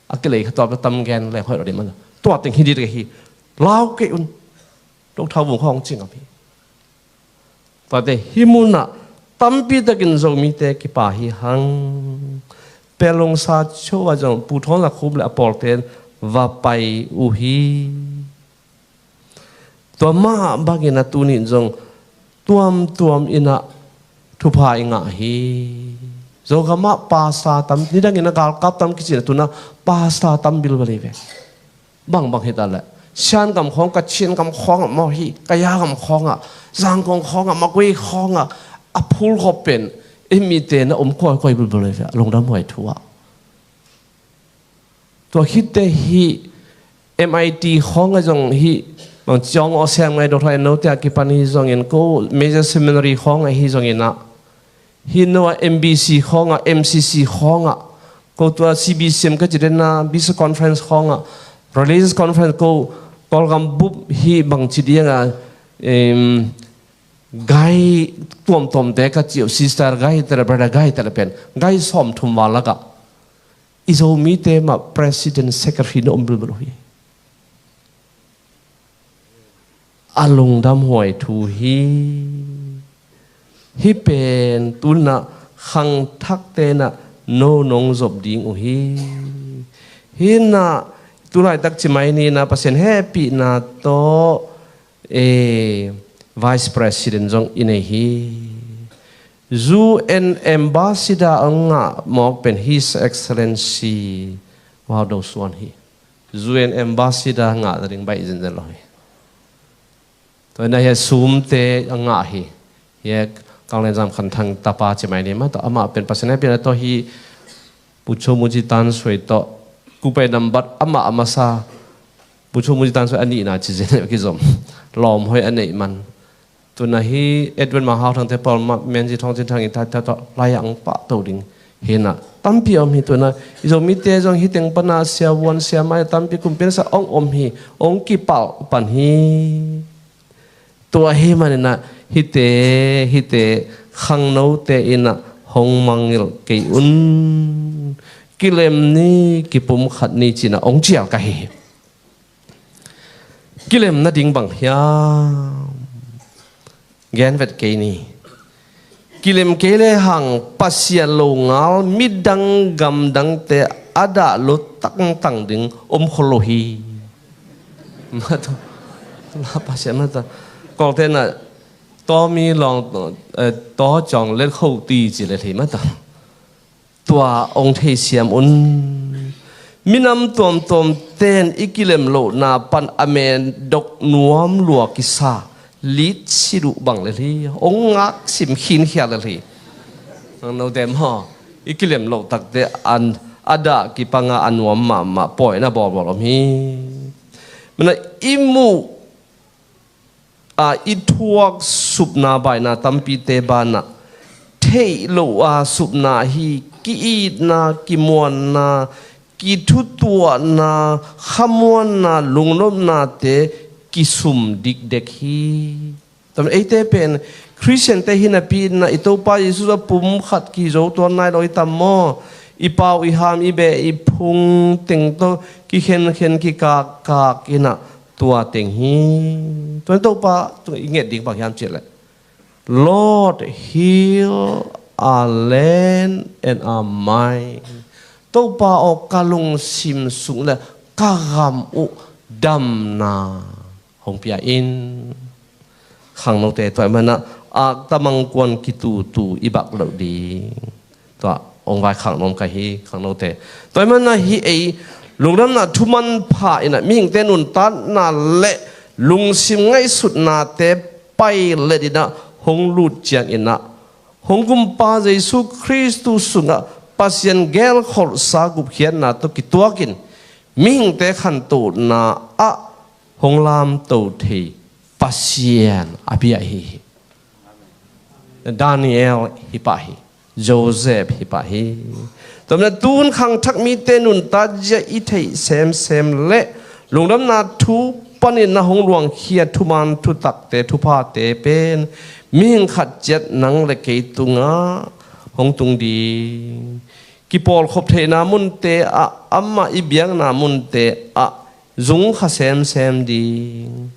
a kilei kha, tua pa tam gen le hoih lo ding mana. Tua teng hi ding hi. Lau kei un. Doctor Vum Khawng cingam hi. Tuate hih munah tampi takin Zomite kipa hi hang. Pelung sa cho a zong Pu Thawng Za Khup le a pawlte va pai uh hi. Tua mah bangin a tunin zong tuamtuam inah thupha i ngah hi. Zogamah pasta tam, nidangin a galkap tam kicin a tunah pasta tam bilbel hi ve. Bangbang hi ta leh, Sian gam khawng, Kachin gam khawngah maw hi, Kaya gam khawngah, Zangkong khawngah, Magway khawngah a phulkhop pen i mite na om kawikawi bulbul hi ve, a lungdam huai thu ah. Tua khitte hi, M I T khawngah zong hi, bang ciang aw siam ngai dawt hai no tia kipan hi zongin ko Major Seminary khawngah hi zongin ah, hi no a M B C khawngah, M C C khawngah, ko tua C B C M ka ci den a, Bishop Conference khawngah, Religious Conference ko, Kawlgam bup hi bang ci diang a, em, gai tuamtuamte ka ci uh, Sister gai tala, Brother gai tala pen, gai sawm thum val lakah i Zomite mah President Secretary na om bilbel uh hi. A lungdam huai thu hi. Hih pen tunah khangthak tenah no nong zop ding uh hi. Hinah tulaitak cimai ninah Pasian hehpihna tawh, eh, Vice President zong i nei hi. U N Ambassador a ngah mawk pen His Excellency Wau Do Suan hi. U N Ambassador ngah nading baih zenzen lo hi. Tua hi na hi a sumte a ngah hi. Hi a Kang Lian Zam Khan Thang tapa cimai ni mah tawh amah pen Pasian hehpihna tawh hi. Pu Cho Mu Ci Tan Suai tawh kupai nambat amah a masa. Pu Cho Mu Ci Tan Suai a nihna ci zen a kizom. Lawm hoih a neih man. Tuna hi Edwin Mang Hau Thangte pawl mah, Menzi Thawng Cin Thang i tat tat lai a ang pah to ding. Hi na tampi om hi tuna. I Zomite zong hi teng pana siavuan siamai tampi kumpian sa ong om hi. Ong kipal pan hi. Tua hi manina hite, hite khangnote ina hong mangil kei un. Kilem ni, kipum khat ni cina ong cial ka hi. Kilem nading bang hiam? Gen vet kei ni. Kilem kei le hang Pasian lo ngal midang gamdangte a dah lo tangtang ding om khol lo hi. Mata, la Pasian mata. Kawlte na, taw mi long, eh, taw cawng let kho ti ci le thei mata. Tua ong theisiam un. Minam tuamtuam ten i kilem lohna pan a men dok nuam lua kisa lit si duh bang le hi. Ong ngak sim khin khia le hi. Nang no dem ho. I kilem loh takte an a dah kipanga a nuam mahmah pawina bawlbawl om hi. Mana i muh a i thuak supna baina tampite banah theih loh a supna hi, ki-itna, kimuanna, kithutuahna, khamuanna, lungnopnate kisum dikdek hi. Tam eite pen Khristiante hi napi inah i Topa Jesuh a pum khat kizo tuan nai lo i tam maw? I pau, i ham, i beh, i phung teng tawh kikhenkhen, kikakkak inah tua teng hi. Tua in Topa tung i nget ding bang hiam cih leh, Lord, heal our land and our mind. Topa aw, ka lungsim sung le ka gam uh damna hong pia in. Khangnote tua i manah ak tamang kuan kitutu i bak loh ding. Tua ong vai khangnom ka hi khangnote. Tua i manah hi ei lungdamna thuman pha inah mihingte nuntatna le lungsim ngaihsutnate pailet in ah hong lut ciangin ah, hong gumpa Jesu Khristu sungah Pasian gelkholhsa gupkhiatna tawh kituakin mihingte khantohna ah hong lamto thei Pasian a bia ahi hi. Daniel hi pah hi. Joseph hi pah hi. Tua manin ah tun khangthak mite nuntak zia i theih semsem le lungdamna thu panin ah hong luangkhia thuman thutakte thuphate pen mihing khat ciat nang le kei tungah hong tung ding. Kipawlkhop theihna munte ah, amah i biakna munte ah zungkha semsem ding,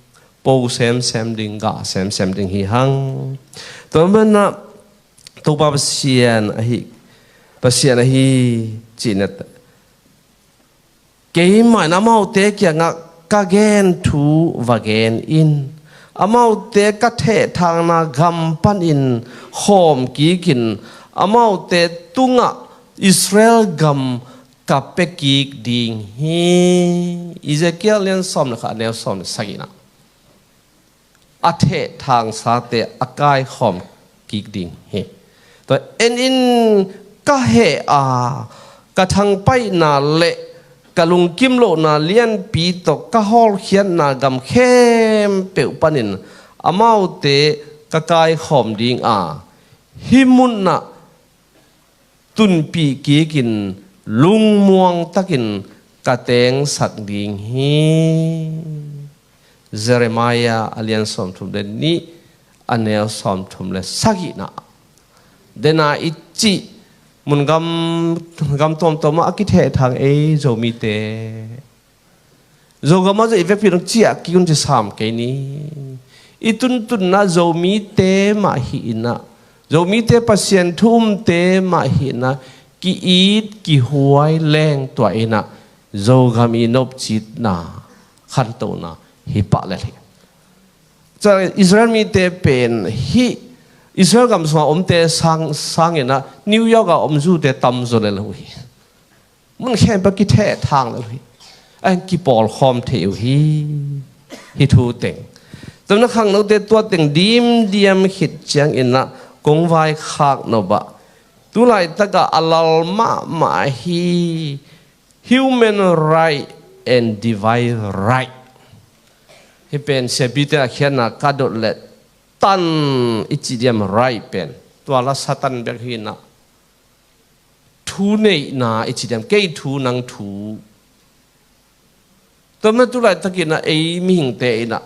po semsem ding, gah semsem ding hi hang. Tua manin ah Topa Pasian ahi, Pasian ahi cihna, keimah in amaute kiangah ka gen thu va gen in, amaute ka thehthangna gam panin khawm kikin, amaute tungah Israel gam ka pia kik ding hi. Ezekiel lian sawm le khat, a neu sawm le sagihna. A thehthangsate a kaikhawm kik ding hi. Tua en in, ka heh a, ka thangpaihna le ka lungkim lohna lianpi tawh ka hawlkhiatna gam khempeuh panin amaute ka kaikhawm ding a, hih munah tunpih kikin lungmuang takin ka tengsak ding hi. Jeremiah a lian sawmthum le nih, a neu sawmthum le sagihna. Dena i cih mun gam, gam tuamtuam ah a kithehthang ei Zomite. Zogam ah zong i vekpi dong ciah kik un ci sam kei ni. I tuntunna Zomite mah hi in ah, Zomite Pasian thu umte mah hi in ah, ki-it kihuai leng tua in ah Zogam i nopcitna khantohna hi pah lel hi. Ca Israel mite pen hih Israel gam sungah omte sang, sangin ah New York ah om zute tamzaw lel uh hi. Mun khempeuh kithehthang lel uh hi. A hin kipawlkhawm thei uh hi. Hih thu teng. Tua manin ah khangnote tua teng dimdiam khit ciangin ah kong vaikhak nop ah, tulaitak ah a lal mahmah hi, human right and divine right. Hih pen siapite a khiatna ka dot le tan i cih diam right pen tua la Satan bek hi in ah, thu neihna i cih diam, kei thu nang thu. Tua manin ah tulaitak in ah ei mihingte in ah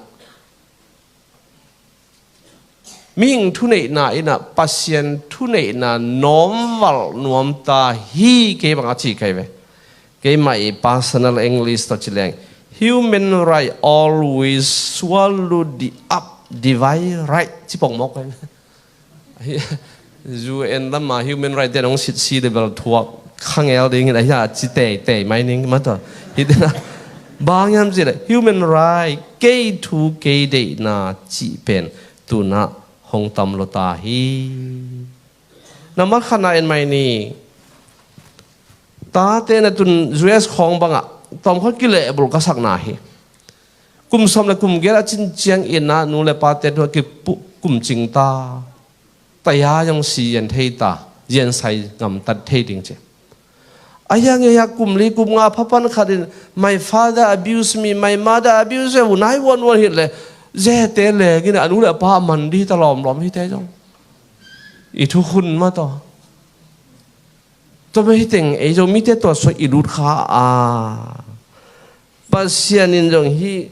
mihing thuneihna in ah Pasian thuneihna nuamvalh nuam ta hi, kei bang a ci kei ve. Keimah i personal English tawh ci leng, human right always swallow the up divine right, ci pongmawk kei ve. U N lam ah human right te nong sit si level thuak khangel ding in a hia ci teitei mai ning mataw. Hih tena bang hiam cih leh human right, kei thu kei deihna cih pen tu-in ah hong tam lua ta hi. Nambat khatna en mai ni. Tate na tun U S khawng bangah tawmkhat kilehbulh ka sakna hi. Kum sawm le kum giat a cin ciangin ah nu le pate thu a kipu-, kumcing ta. Taya zong si yen thei ta, yen sai ngamtat thei ding ci. A hiang hia kum li kum nga phapan khat in, "My father abuse me, my mother abuse me," uh nai vuanvuan hi leh, zete lengin a nu le a pa a man dih ta lawmlawm hite zong. I thukhun mataw. Tua mah hi teng ei Zomite tua suak i lut kha a. Pasian in zong hih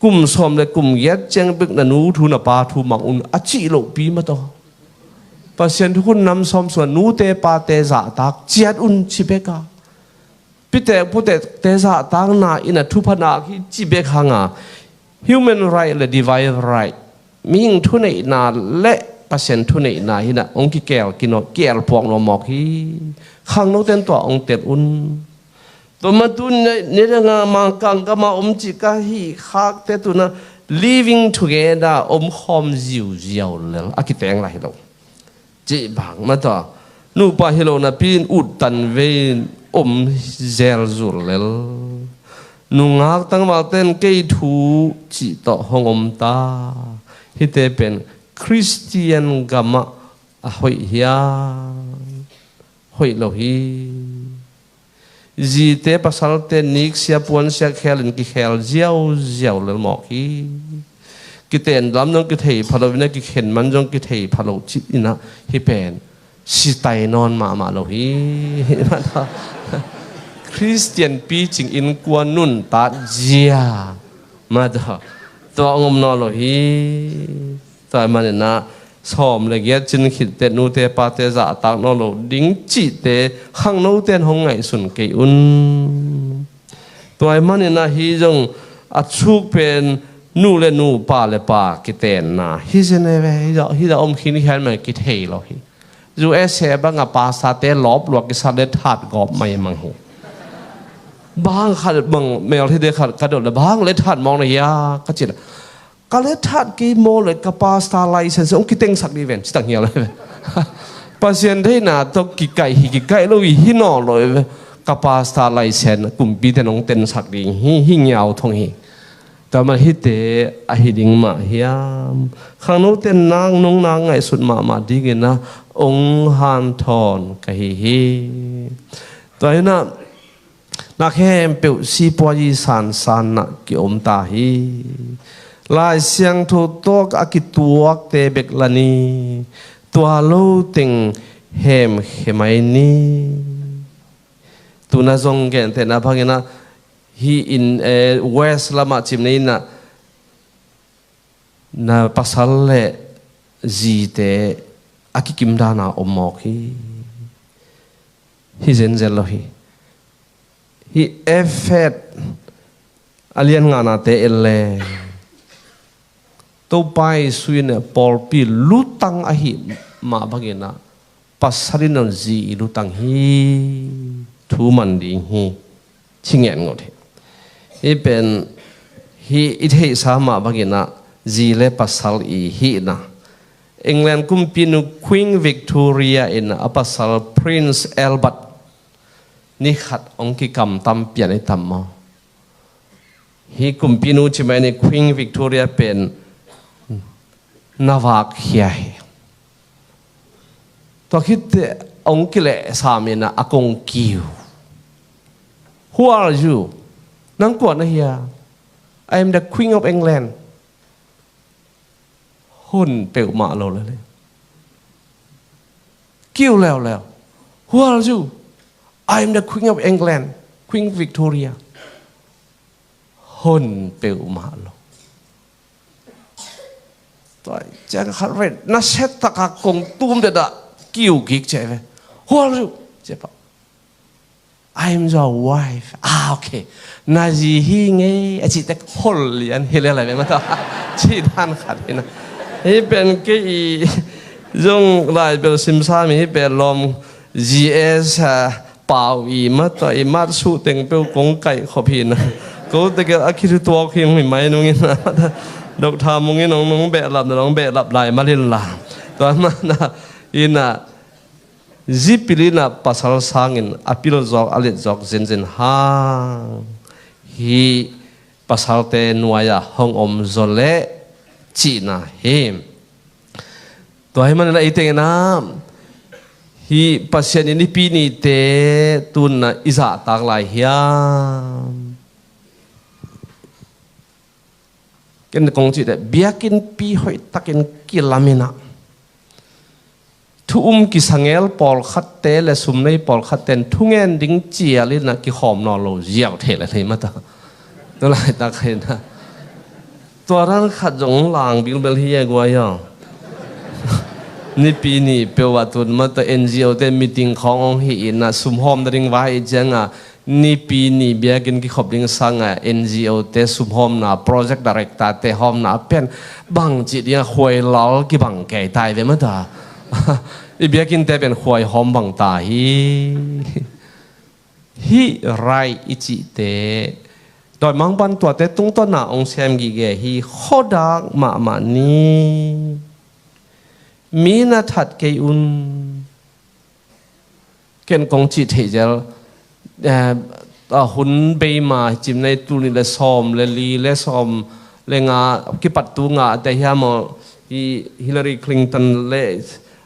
kum sawm le kum giat ciang bek na nu thu na pa thu mang un a cih lohpi mataw. Pasian thukhun nam sawm sungah nute pate zahtak ciat un ci bek a. Pitek putekte zahtakna in a thupha nak hi ci bek hang a. Human right le divine right, mihing thuneihna le Pasian thuneihna hi in ah hong kikel kinawh, kiel puak nuam mawk hi. Khangnote in tua hong tel un. Tua mah tu-in ah nidang a Mangkang gam ah om cih ka hih khakte tu-in ah living together, omkhawm ziauziau lel a kiteng lai hi lo. Cih bang mataw, nupa hi lo napi in uttan vei in om zelzul lel. Nungak tangvalte in kei thu cih tawh hong om ta. Hihte pen Khristian gamah a hoih hiam? Hoih lo hi. Zite pasalte niksia puansia khelin kikhel ziauziau lel mawk hi. Kiten lam zong kithei pha lo inah, kikhen man zong kithei pha lo cih inah, hih pen sitai nawn mahmah lo hi. Khristian picing innkuan nuntak zia mah tawh, tua ngom nawn lo hi. Tua ahih maninah sawm le giat cin khit teh nute pate zahtak nawn lo ding cihte khangnote in hong ngaihsun kei un. Tua ahih maninah hih zong a suk pen nu le nu, pa le pa kitenna hi zen e ve. Hih zah, hih zah om khin hian mah kithei lo hi. U S A bangah pastor-te lawp lua kisa, lethat gawp maimang hi. Bang khat bang mel hi de khat ka dot le, bang lethat mawk na hia ka cih le, ka lethat kei maw le, ka pastor license hong kitengsak dih ven, ci tak hial. Pasian theihna tawh kikaih hi, kikaih lo hi, hi nawn lo hi ve. Ka pastor license kumpite in hong tensak ding hi, hi ngiau thong hi. Tua mah hihte ahi ding mah hiam? Khangnote in nak nung nak ngaihsut mahmah dingin ah hong hanthawn ka hi hi. Tua hi inah, na khempeuh sipuazi sansan nah ki-om ta hi. Lai Siangtho tawh a kituakte bek la ni, tua lo teng hemkhe mai ni. Tu-in ah zong gentehna bangin ah, hih in, eh, West lamah cim ni inah, na pasal le zite a kikim dan a om mawk hi. Hi zenzen lo hi. Hih Efesa a lian nganate en le, Topa Jesu in ah pawlpi lutang ahih mah bangin ah, pasal in ah zi i lutang hi, thu man ding hi, ci ngen ngut hi. Hih pen, hih i theihsa mah bangin ah zi le pasal i hihna. England kumpinu Queen Victoria in a pasal Prince Albert ni khat hong kikamtam pian i tam maw? Hih kumpinu ci mai ni, Queen Victoria pen na vak khia hi. Tua khit teh hong kilehsam inah a kong kiu. "Who are you? Nang kua na hia?" "I am the Queen of England." Hon peuhmah lo lele. Kiu leuleu. "Who are you?" "I am the Queen of England, Queen Victoria." Hon peuhmah lo. Tua ciang khat ve, na set taka kong tum deda kiu kik ciai ve. "Who are you?" Ciai pa. "I am your wife." "Ah, okay. Na zi hi ngei," a cih tek hol lian hi lelai ve mata. Cih dan khat hi na. Hih pen kei i zong lai bel simsa mi hih pen lawm G S, ah, pau i mata i mat suh teng peuh kong kaih khop hi na. Ko tegel a khituak hi mi mai nung in na. Doctor Mung in nong nong behlap na nong behlap lai malin la. Tua mana ina zipil ina pasal sangin a pil zawk a let zawk zenzen hang hi. Pasalte nuai-ah hong om zaw leh cihna hi. Tua hi manin a i tengin ah hih Pasian i nipi nite tunna i zahtak lai hiam? Ken kong cih teh biakinnpi hoihtakin kilamin ah thu um kisangel pawlkhatte le sumnei pawlkhatte in thungen ding cialin ah kikhawm nawn lo ziau thei le thei mata. Tua laitak hi na. Tua dan khat zong lang bilbel hi e guai aw. Nipi ni peuh ah tun mata N G O te meeting khawng hong hi in ah sumhawm na ding vai i ciangah Nipi ni biakinn kikhop ding sangah N G O te sumhawmna, project director te hawmna pen bangci dingah khuai lal kibang kei tai ve mata. I biakinnte pen khuai hawm bang ta hi. Hih rai i cihte dawimangpan tuate tungtawna hong sem gige hi. Khuadak mahmah ni. Mi na that kei un. Ken kong cih theih zel, eh, A hun bei ma, cim nei, tul nih le sawm le li le sawm le nga, kipat tu nga a te hiam aw, hi Hillary Clinton le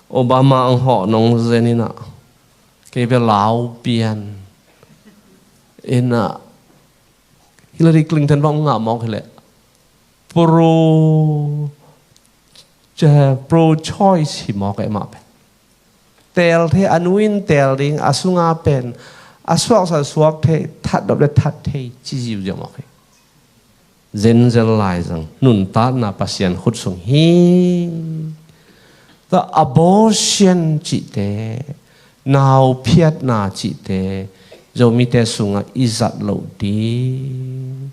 Obama ang hawh nong zen ina, kei bia lau pian ina, Hillary Clinton bang nga mawk hileh pro, pro choice hi mawk e mah pen. Teel thei, a nu in teel ding, a sunga pen a suaksa suak thei, that dop le that thei ci ziuziau mawk hi. Zenzel lai zang nuntakna Pasian khut sung hi. Tua abortion cihte, nau phiatna cihte Zomite sungah i zat loh ding.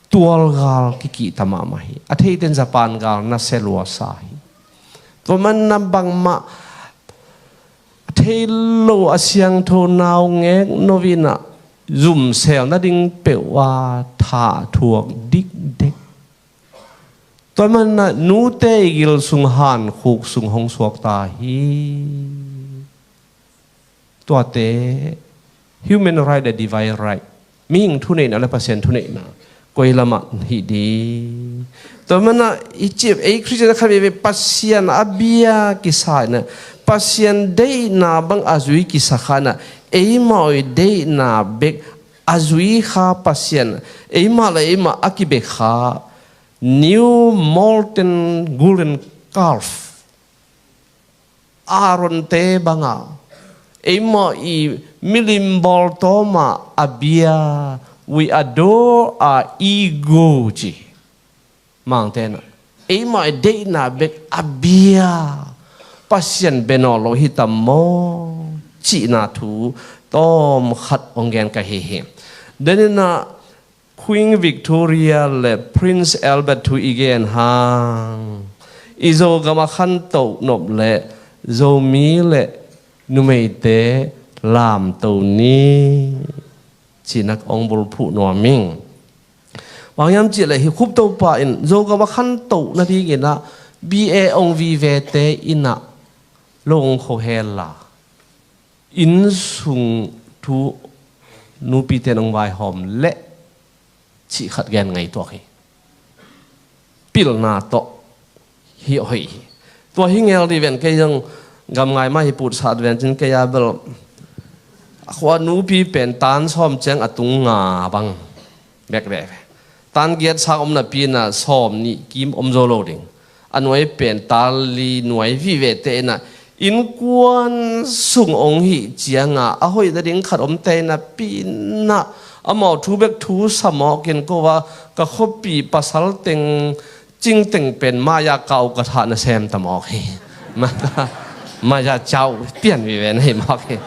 Tualgal kikihta mahmah hi. A theiten Japan gal nasia luasa hi. Tua manna bangmah a thei lo a siangtho nau ngek novinah zumsel nading peuh a thah thuak dikdek. Tua manna nute i gil sung hankhuk sung hong suakta hi. Tuate human right le divine right, mihing thuneihna le Pasian thuneihna koi lamah hi ding. Tua manah i cip ei Khristian khat veve Pasian a bia kisa ina, Pasian deihna bang a zui kisa kha ina, eimau i deihna bek a zui kha Pasian, eimah le eimah a kibek kha new molten golden calf, Aaronte banga eimah i milim bawltawma a bia, we adore our ego ci mangtena, eimah i deihna bek a bia Pasian bia nawn lo hitam maw cihna thu tawmkhat hong gen ka hi hi. Denina Queen Victoria le Prince Albert thu i gen hang, i Zogam a khantoh nop le Zomi le numeite lamto ni cinak ong bulphuh nuam ing. Bang hiam cih leh hi Khuptopa in Zogam a khantoh nadingin ah B A ong vivete in ah lo ong khohel la, innsung thu nupite nong vaihawm leh cih khat gen ngai tuak hi. Pilna tawh hi hoih hi. Tua hi ngel dih ven, kei zong gam ngai mah hi putsat ven cin kei a bel a khua nupi pen tan sawm ciang a tung nga bang bek ve ve. Tan giat sak om napi in ah sawm nih kim om zo lo ding. A nuai pen tan li nuai vivete in ah innkuan sung ong hih cianga a hoih nading khat om te in ah pi in ah amau thu bek thu sa mawk in ko a ka khuapi pasal teng cing teng pen maya kau ka thah na sem ta mawk hi. Maya cau pian vive na hi mawk hi.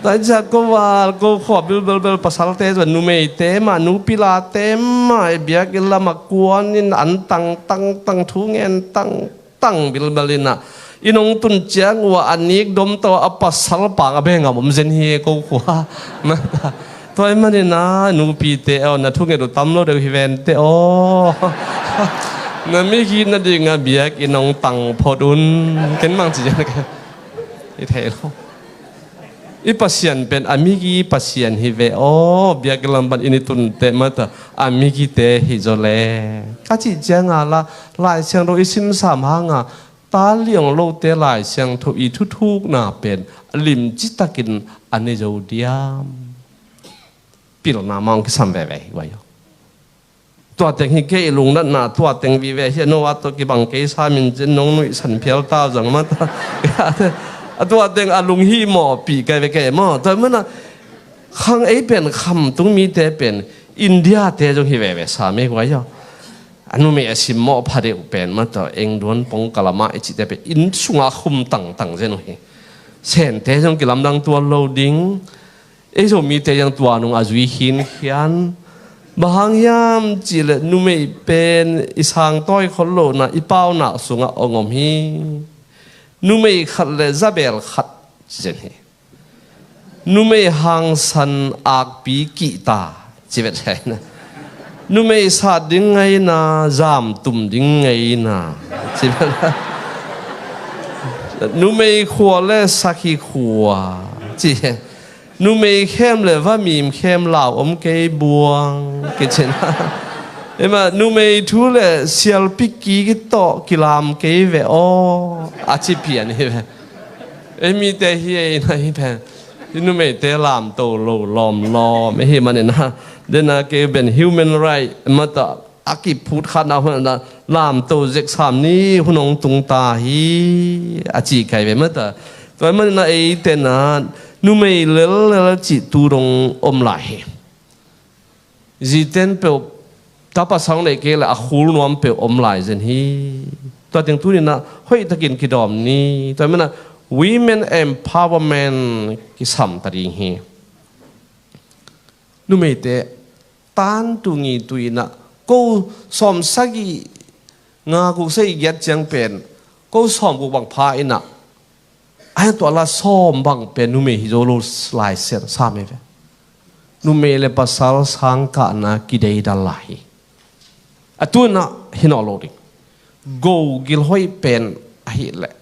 Tua ciang ko val ko khua bilbelbel pasalte zua numeite mah nupilate mah i biakinn lamah kuan in an tang tang tang thu ngen tang tang bilbel in ah i nong tun ciang uh a nik dom to a pasal pang a bengam om zen hi ko khua. Tua ahih manin ah nupite aw, na thunget uh tam lo deuh hi vente aw. Na migih nading a biakinn hong tang phot un. Ken mang ci zen ka hi thei lo. I Pasian pen a migih Pasian hi ve aw. Biakinn lam pan i ni tunte mata a migihte hi zaw le ka cih cianga la Lai Siangtho i simsam hanga ta liang lote Lai Siangtho i thuthukna pen a limci takin a ne zo diam. Pilna mah hong kisam veve hi vai aw. Tua teng hi kei i lungnatna, tua teng vive hi a no a tawh kibang kei samin cin nong nuihsan phial ta zang mata. A tua teng a lunghimawhpih kai ve kei maw. Tua mana khang ei pen khamtung mite pen India te zong hi veve sam ei guai aw. A numei a simmawh phadeuh pen mata engduan pongkalamah i cihte pen inn sunga khum tangtang zen uh hi. Sente zong kilamdang tuan lo ding. Ei Zomite zong tua nung a zui khinkhian. Bang hang hiam cihleh numei pen i sangtawi khol lohna i paunak sungah ong om hi. Numei khat le zabel khat ci zen hi. Numei hangsan akpi kihta ci vet hi na. Numei sat ding ngaina, zamtum ding ngaina ci vet. Numei khua le sakhi khua ci hi. Numei khem le va mim khem lau om kei buang kicin. Ema numei thu le sialpi ki tawh kilam kei ve aw a ci pian hi ve. Ei mite hi ei na hi pen. Hi numeite lamto lo lawmlawm ei hi manin ha. Dena kei ben human right mata a kiphut khatna hun a lamto zeksam ni hun hong tung ta hi a ci kai ve mata. Tua manin a ei tena numei lellel cih tu dong om lai hi. Ziten peuh tapa sang neih kei le a khul nuam peuh om lai zen hi. Tua teng tuninah hoih takin kidawm ni. Tua manah women empowerment kisam ta ding hi. Numeite tantu ngitu inah ko sawm sagih nga guk sagih giat ciang pen ko sawm guk bang pha inah a hiang tua la sawm bang pen numei hi zo lo lai sian sam hi ve. Numei le pasal sangkahna kideidal lai hi. A tunah hi naw lo ding. Go gilhoih pen ahileh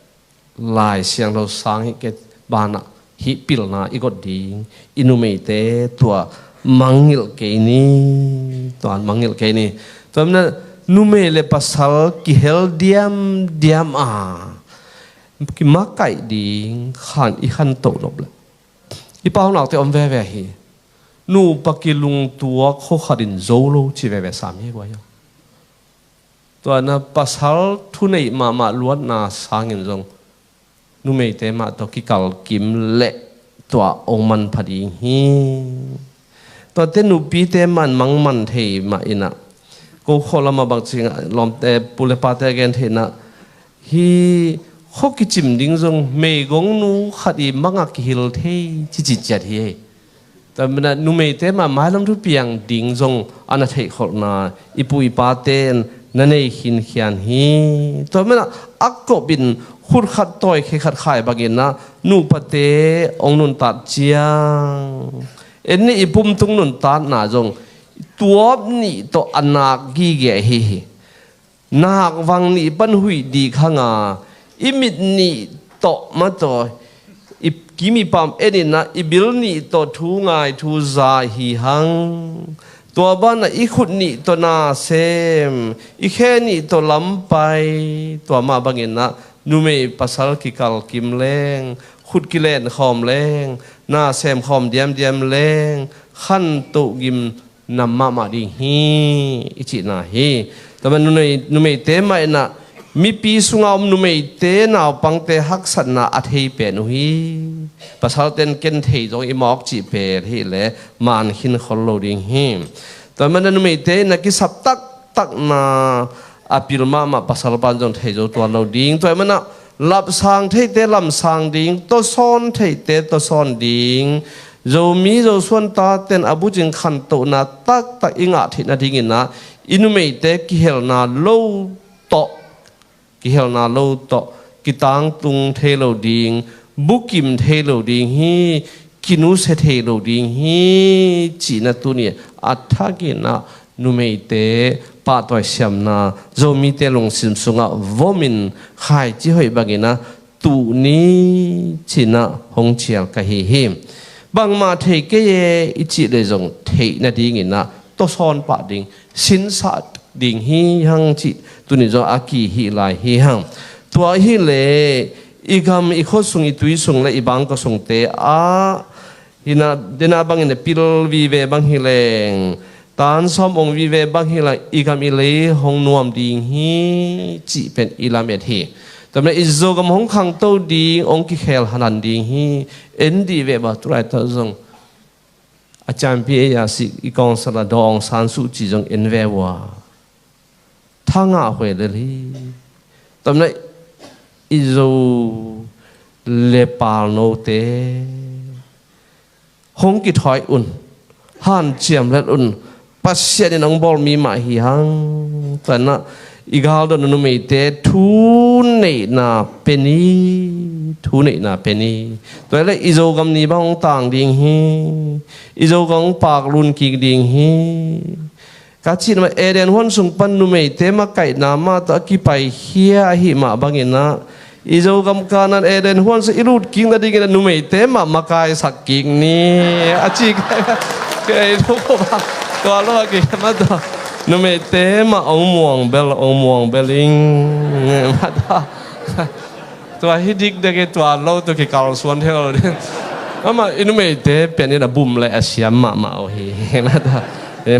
Lai Siangtho sang hi kei banah hih pilna i got ding. I numeite tua mangngilh kei ni. Tua mangngilh kei ni. Tua mna numei le pasal kihel diamdiam a kimakaih ding khan i khantoh nop le i pau nakte om veve hi. Nupa kilungtuak khokhatin zo lo ci veve sam hi guai. Tuana pasal thuneih mahmah luatna sangin zong numeite mah tawh kikalkim leh tua ong manpha ding hi. Tuate nupite man mangman thei mah inah ko khualamah bangcingah lawmte pule pate a gen thei inah hi khuakicim ding zong meigongnu khat i mangah kihil thei cici ciat hi. Tua mena numeite mah mailam thu piang ding zong a na theihkholhna i pu i pate in na nei khinkhian hi. Tua mena a kop in khut khat tawi khe khat khai bangin ah nupate ong nuntat ciang en nih i pumtung nuntatna zong tuap nih tawh a nak gige ahi hi. Nak vang nih pan huih dik hanga i mit nih tawh mataw i kim i pam eninah i bil nih tawh thu ngai thu za hi hang. Tua banah i khut nih tawh na sem i khe nih tawh lampai tua mah banginah numei pasal kikalkim leng khut kilenkhawm leng na semkhawm diamdiam leng khantoh gim nam mahmah ding hi i cihna hi. Tua man numei, numeite mah inah mipi sunga om numeite naupangte haksatna a thei pen uh hi. Pasalten ken thei zong i mawk cih pen hi le man khin khol lo ding hi. Tua man numeite inah kisap taktakna a pil mahmah pasal pan zong thei zo tuan lo ding. Tua manah lapsang theite lamsang ding, tawsawn theite tawsawn ding. Zomi Zosuan taten a bucing khantohna taktak i ngah theih nadingin ah i numeite kihelna lo tawh kihelna lo tawh kitangtung thei lo ding, bukim thei lo ding hi, kinusia thei lo ding hi. Cihna tuni a thakin ah numeite pahtawi siamna Zomite lungsim sungah vomin khaici hoih bangin ah tuh ni cinah hong cial ka hi hi. Bangmah thei kei e i cih le zong theih nadingin ah tawsawn pah ding, sinsah ding hi hang cih tuni zong a ki hi lai hi hang. Tua hi le i gam i khua sung i tui sung le i bangkua sungte ah hina dena bangin a pil vive bang hi leng tan sawm ong vive bang hi leng i gam i lei hong nuam ding hi cih pen i lamet hi. Tamna i Zogam hong khangto ding ong kikhel hanan ding hi. En dih ve ba tulai tawh zong a champion ei a sik i kawngsala dawng san suh cih zong en ve ua. Thangah huai lel hi. Tamna i Zo le palnote hong kithawi un, hanciam let un, Pasian in hong bawl mi mah hi hang. Tuanah i galdon numeite thu neihna pe ni, thu neihna pe ni. Tua le i Zogam ni bang hong tang ding hi. I Zogam hong paklun kik ding hi. Ka cih namah Eden huan sung pan numeite makaihna mah tawh a kipaikhia ahi mah banginah I Zogam Kanaan Eden huan sung i lut kik nadingin a numeite mah makaisak kik ni. A ci kei, kei lo bang. Tua lo a kik mah tua. Numeite mah ong muang bel, ong muang bel ing. Mah tua. Tua hi dikdek i tua lo tua kikalsuan thei lo ding. Amah i numeite pen in a bum le a siam mahmah uh hi. Mah tua.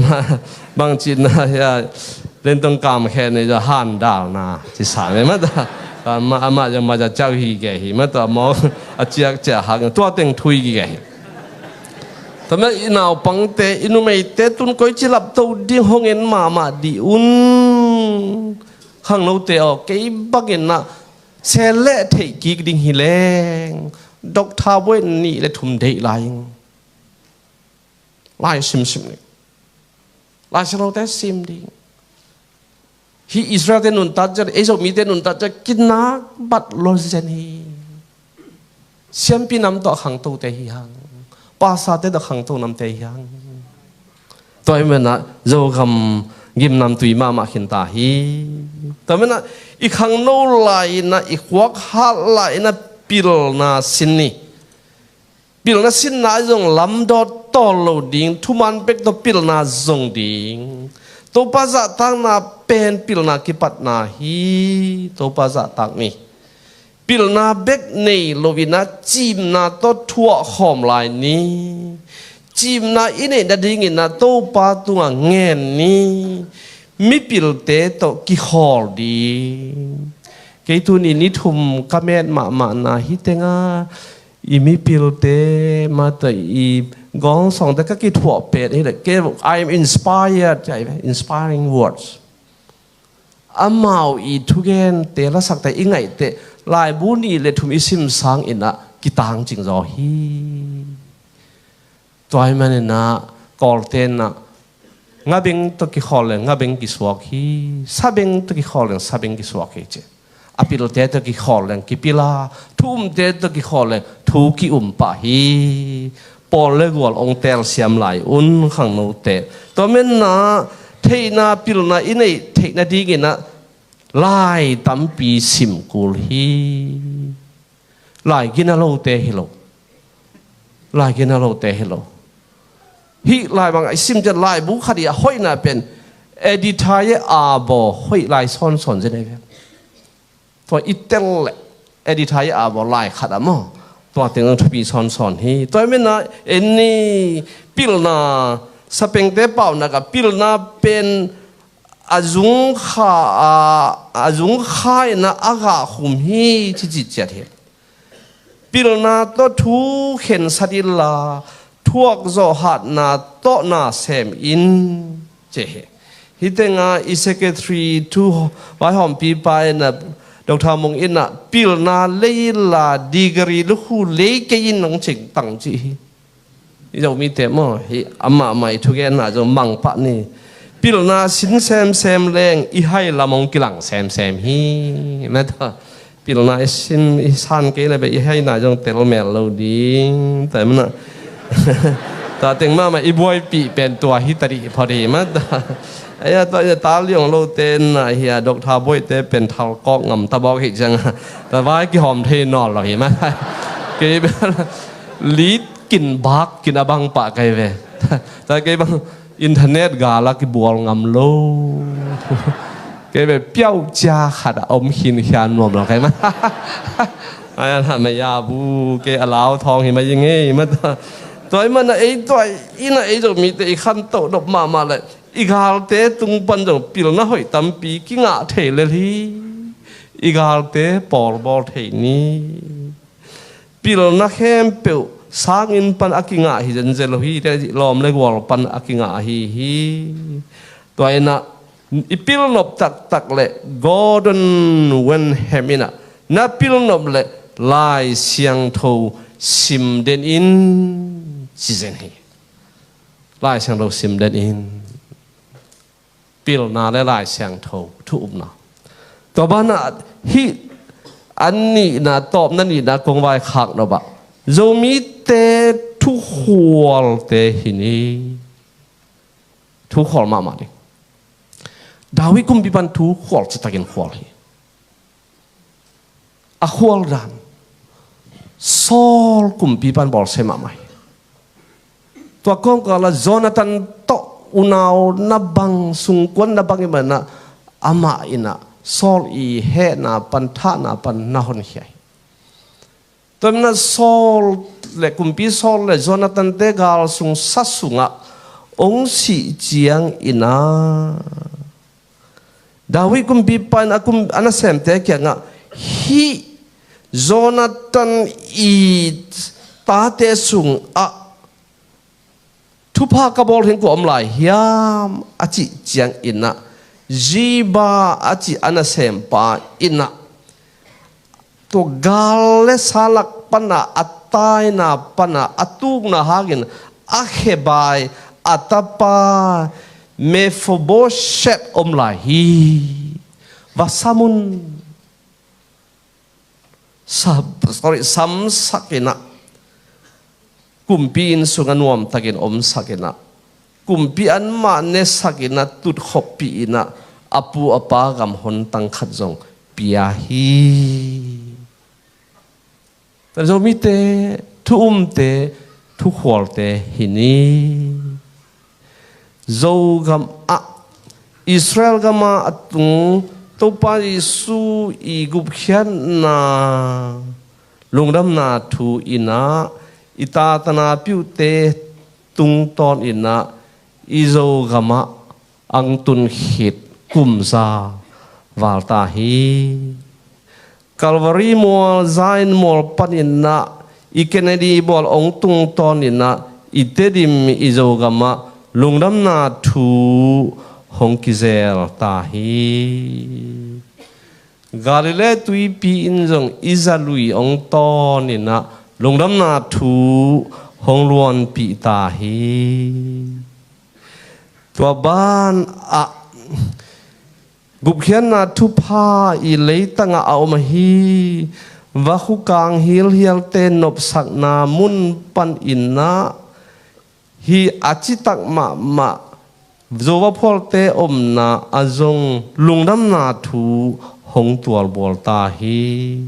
Mah bang cihna hi a. Lentong kam khen ni za han dal na ci sa me mah ta. Ama ama za ma za chau hi ke hi mah ta mo a ciak ciak hak tua teng thui ki ke hi. Tama i naupangte i numeite tun koi ci lap to ding hong en mahmah di un. Khangnote aw kei bangin na sel le theih kik ding hi leng dok tha buai nih le thum deih lai ing. Lai simsim ni. Lai siangthote sim ding. Hi Israel te nuntat ciat, Egypt mite nuntat ciat, kinak bat lo zen hi. Siampi nam tawh a khangto te hi hang. Pasa te tawh khangto nam te hi hang. Tua i mena Zogam gimnam tui mahmah khin ta hi. Tua mena i khangno lai na i khuak hat lai na pilna sin ni. Pilna sinna zong lamdawt tawl lo ding, thuman bek tawh pilna zong ding. Topa zahtakna pen pilna kipatna hi, Topa zahtak ni. Pilna bek nei lo ina cimna tawh thuah khawm lai ni. Cimna i neih nadingina Topa tunga ngen ni. Mipilte tawh kikhawl ding. Kei tuni ni thum ka met mahmahna hi tenga i mipilte mata i gawngsawngte ka kithuah pet hi le ke. I'm inspired, inspiring words. Amau i thugente lasakte i ngaihte laibu nih le thum i sim sang ina kitang cingzaw hi. Tua hi manina kawltena ngabeng tawh kikhawl leng ngabeng kisuak hi. Sabeng tawh kikhawl leng sabeng kisuak hi ci. A pilte tawh kikhawl leng kipila, thu umte tawh kikhawl leng thu kium pah hi. Pawl le gual ong telsiam lai un khangnote. Tua menna theihna pilna i neih theihna dingina lai tampi simkul hi. Lai gina lote hi lo. Lai gina lote hi lo. Hih lai bang a i sim cian laibu khat i a hoihna pen Editha ye a baw hoih lai sawnsawn zin ai ve. Tua i tel le Editha ye a baw lai khat a maw. Tua teng thupi sawnsawn hi. Tua i mena en ni pilna sapengte paunak a pilna pen a zung kha a, a zung kha ina a gah khum hi ci ci ciat hi. Pilna tawh thu khensat inla thuak zawh hatna tawh na sem in ci hi. Hitenga i secretary thu vaihawmpipa ina Dr. Mung ina pilna lei inla degree lukhu lei kei in nang cing tang ci hi. I Zomite maw hi amah mai thugenna zong mangpah ni. Pilna sin semsem leng i hai lam hong kilang semsem hi. Mata pilna i sin i san kei le be i haina zong tel mel lo ding. Tua mana tua teng mahmah i buaipih pen tua hi tadih phot hi mata. Aya tua aya tal liang lo te na hi a Dr. Boite pen thal kawk ngam tabawk hi cianga tua vai kihawm thei nawl lo hi mata. Kei bel lit kin bak kin a bang pah kai ve. Ta kei bang internet gala kibual ngam lo. Kei ve piau cia khat a om khin khian nuam lo kai ma. Ai a ma ya bu kei a lau thawng hi ma yi ngei ma ta. Tua i mana ei tua i na ei zo mi te i khan to dop ma ma le i galte tung pan zo pilna hoih tampi kingah thei le hi. I galte pawl bawl thei ni. Pilna khempeuh sangin pan a kingah hi zenzen lo hi te lawm le gual pan a kingah ahi hi. Tua ina i pilnop taktak le Gordon Wenham ina na pilnop le Lai Siangtho sim den in ci zen hi. Lai Siangtho sim den in pilna le Lai Siangtho thu upna. Tua banah hih an nihna tawpna nihna kong vai khak no bah Zomite thukhualte hi ni. Thukhual mahmah ding. David kumpi pan thukhual citakin khual hi. a khual dan Saul kumpipa in bawlsia mahmah hi. Tua kawmkal ah Jonathan tawh unau na bang, sungkuan na bang i manah amah inah Saul i hehna pan, thahna pan na honkhia hi. Tua manah Saul le, kumpi Saul le Jonathan te gal sung sa sungah ong sih ciang inah David kumpipa in a kum, a nasemte kiangah, hih Jonathan i tate sungah thupha ka bawl hi in kua om lai hiam a cih ciang inah Ziba a cih a nasempa inah tua gal le sa lak pana a taina pana a tukna hangin a khebai a tapa Mephibosheth om lai hi. Va sam un. Sam, sorry, samsak inah kumpi inn sungah nuamtakin omsak inah kumpi anmah nesak inah tutkhopih inah a pu a pa gam hontang khat zong pia hi. Zomite thu umte, thu khualte hi ni. Zogam ah, Israel gam ah a tung Topa Jesu i gupkhiatna lungdamna thu inah i tatana piuhte tungtawn inah i Zogam ah ang tun khit kum za val ta hi. Calvary mual, Zion mual pan inah i Kennedy mual ong tungtawn inah i Tedim i Zogam ah lungdamna thu hong kizel ta hi. Galilee tuipi in zong i zalui ong tawn inah lungdamna thu hong luanpih ta hi. Tua ban ah gupkhiatna thupha i leitangah a om ahi vakhukang hilhialte nopsakna mun pan inah hih a citak mahmah Zo vaphualte omna ah zong lungdamna thu hong tualbual ta hi.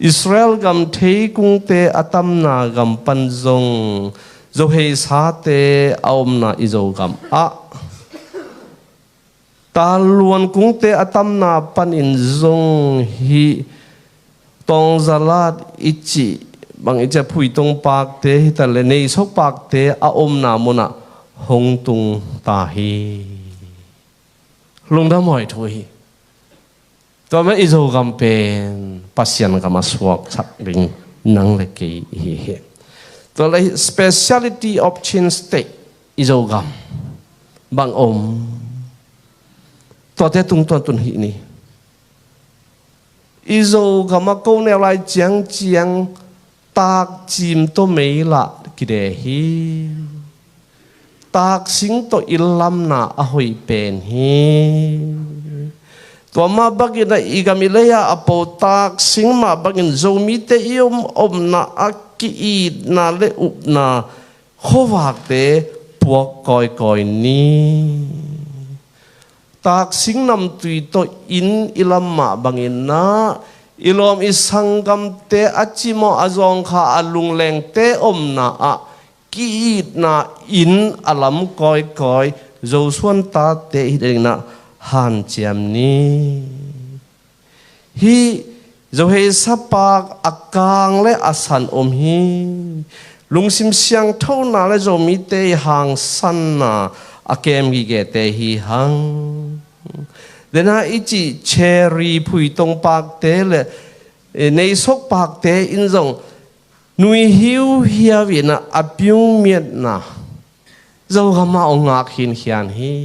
Israel gam theikungte a tamna gam pan zong Zo heisate a omna i Zogam ah Taluan kungte a tamna panin zong hih Tongzalat i cih bang i cih a Phuitong pakte hi ta le Neisok pakte a omna munah hong tung ta hi. Lungdam huai thu hi. Tua mah i Zogam pen Pasian gam a suaksak ding nang le kei i hi hi. Tua le speciality of Chin State i Zogam bang om. Tuate tungtawn tun hih ni. I Zogam a ko neu lai ciangciang takcim tawh mei lah kide hi. Taksing tawh inn lamna a hoih pen hi. Tua mah bangin ah i gam i lei ah a po taksing mah bangin Zomite i om omna a ki-itna le upna khuavakte puak kawikawi ni. Taksing namtui tawh inn i lam mah bangin ah i lawm i sanggamte a cimawh a zawngkha a lunglengte omna ah ki-itna inn a lam kawikawi Zosuan tate hi dingin ah hanciam ni. Hih Zoheisa pak a kang le a san om hi. Lungsim siangthona le Zomite i hangsanna a kem gigete hi hang. Dena i cih Cherry Phuitong pakte le, eh, Neisok pakte in zong nui hiuhiau in ah a piu miatna Zogam ah hong ngak hinkhian hi.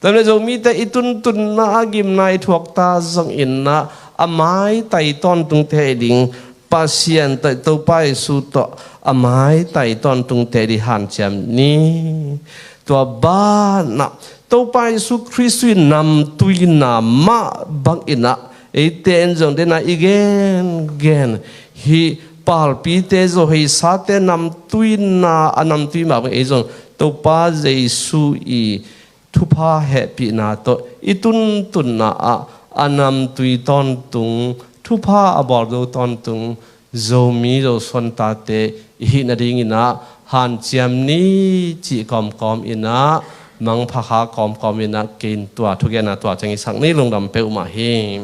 Tua le Zomite i tuntunna a gimna i thuakta zongin ah a maitai tawntungte ding Pasian tawh Topa Jesu tawh a maitai tawntungte ding hanciam ni. Tua banah Topa Jesu Khrist i namtuina mah bangin ah eite in zong dena i gengen hih palpite Zoheisate namtuina a namtui mah bang ei zong Topa Jesu i thupha hehpihna tawh i tuntunna ah a namtui tawntung thupha a bawl zo tawntung Zomi Zosuan tate i hih nadingin ah hanciam ni cih kawmkawm in ah, mangpha kha kawmkawm in ah, kei in tua thugenna tua ciang i sak ni. Lungdam peuhmah hi.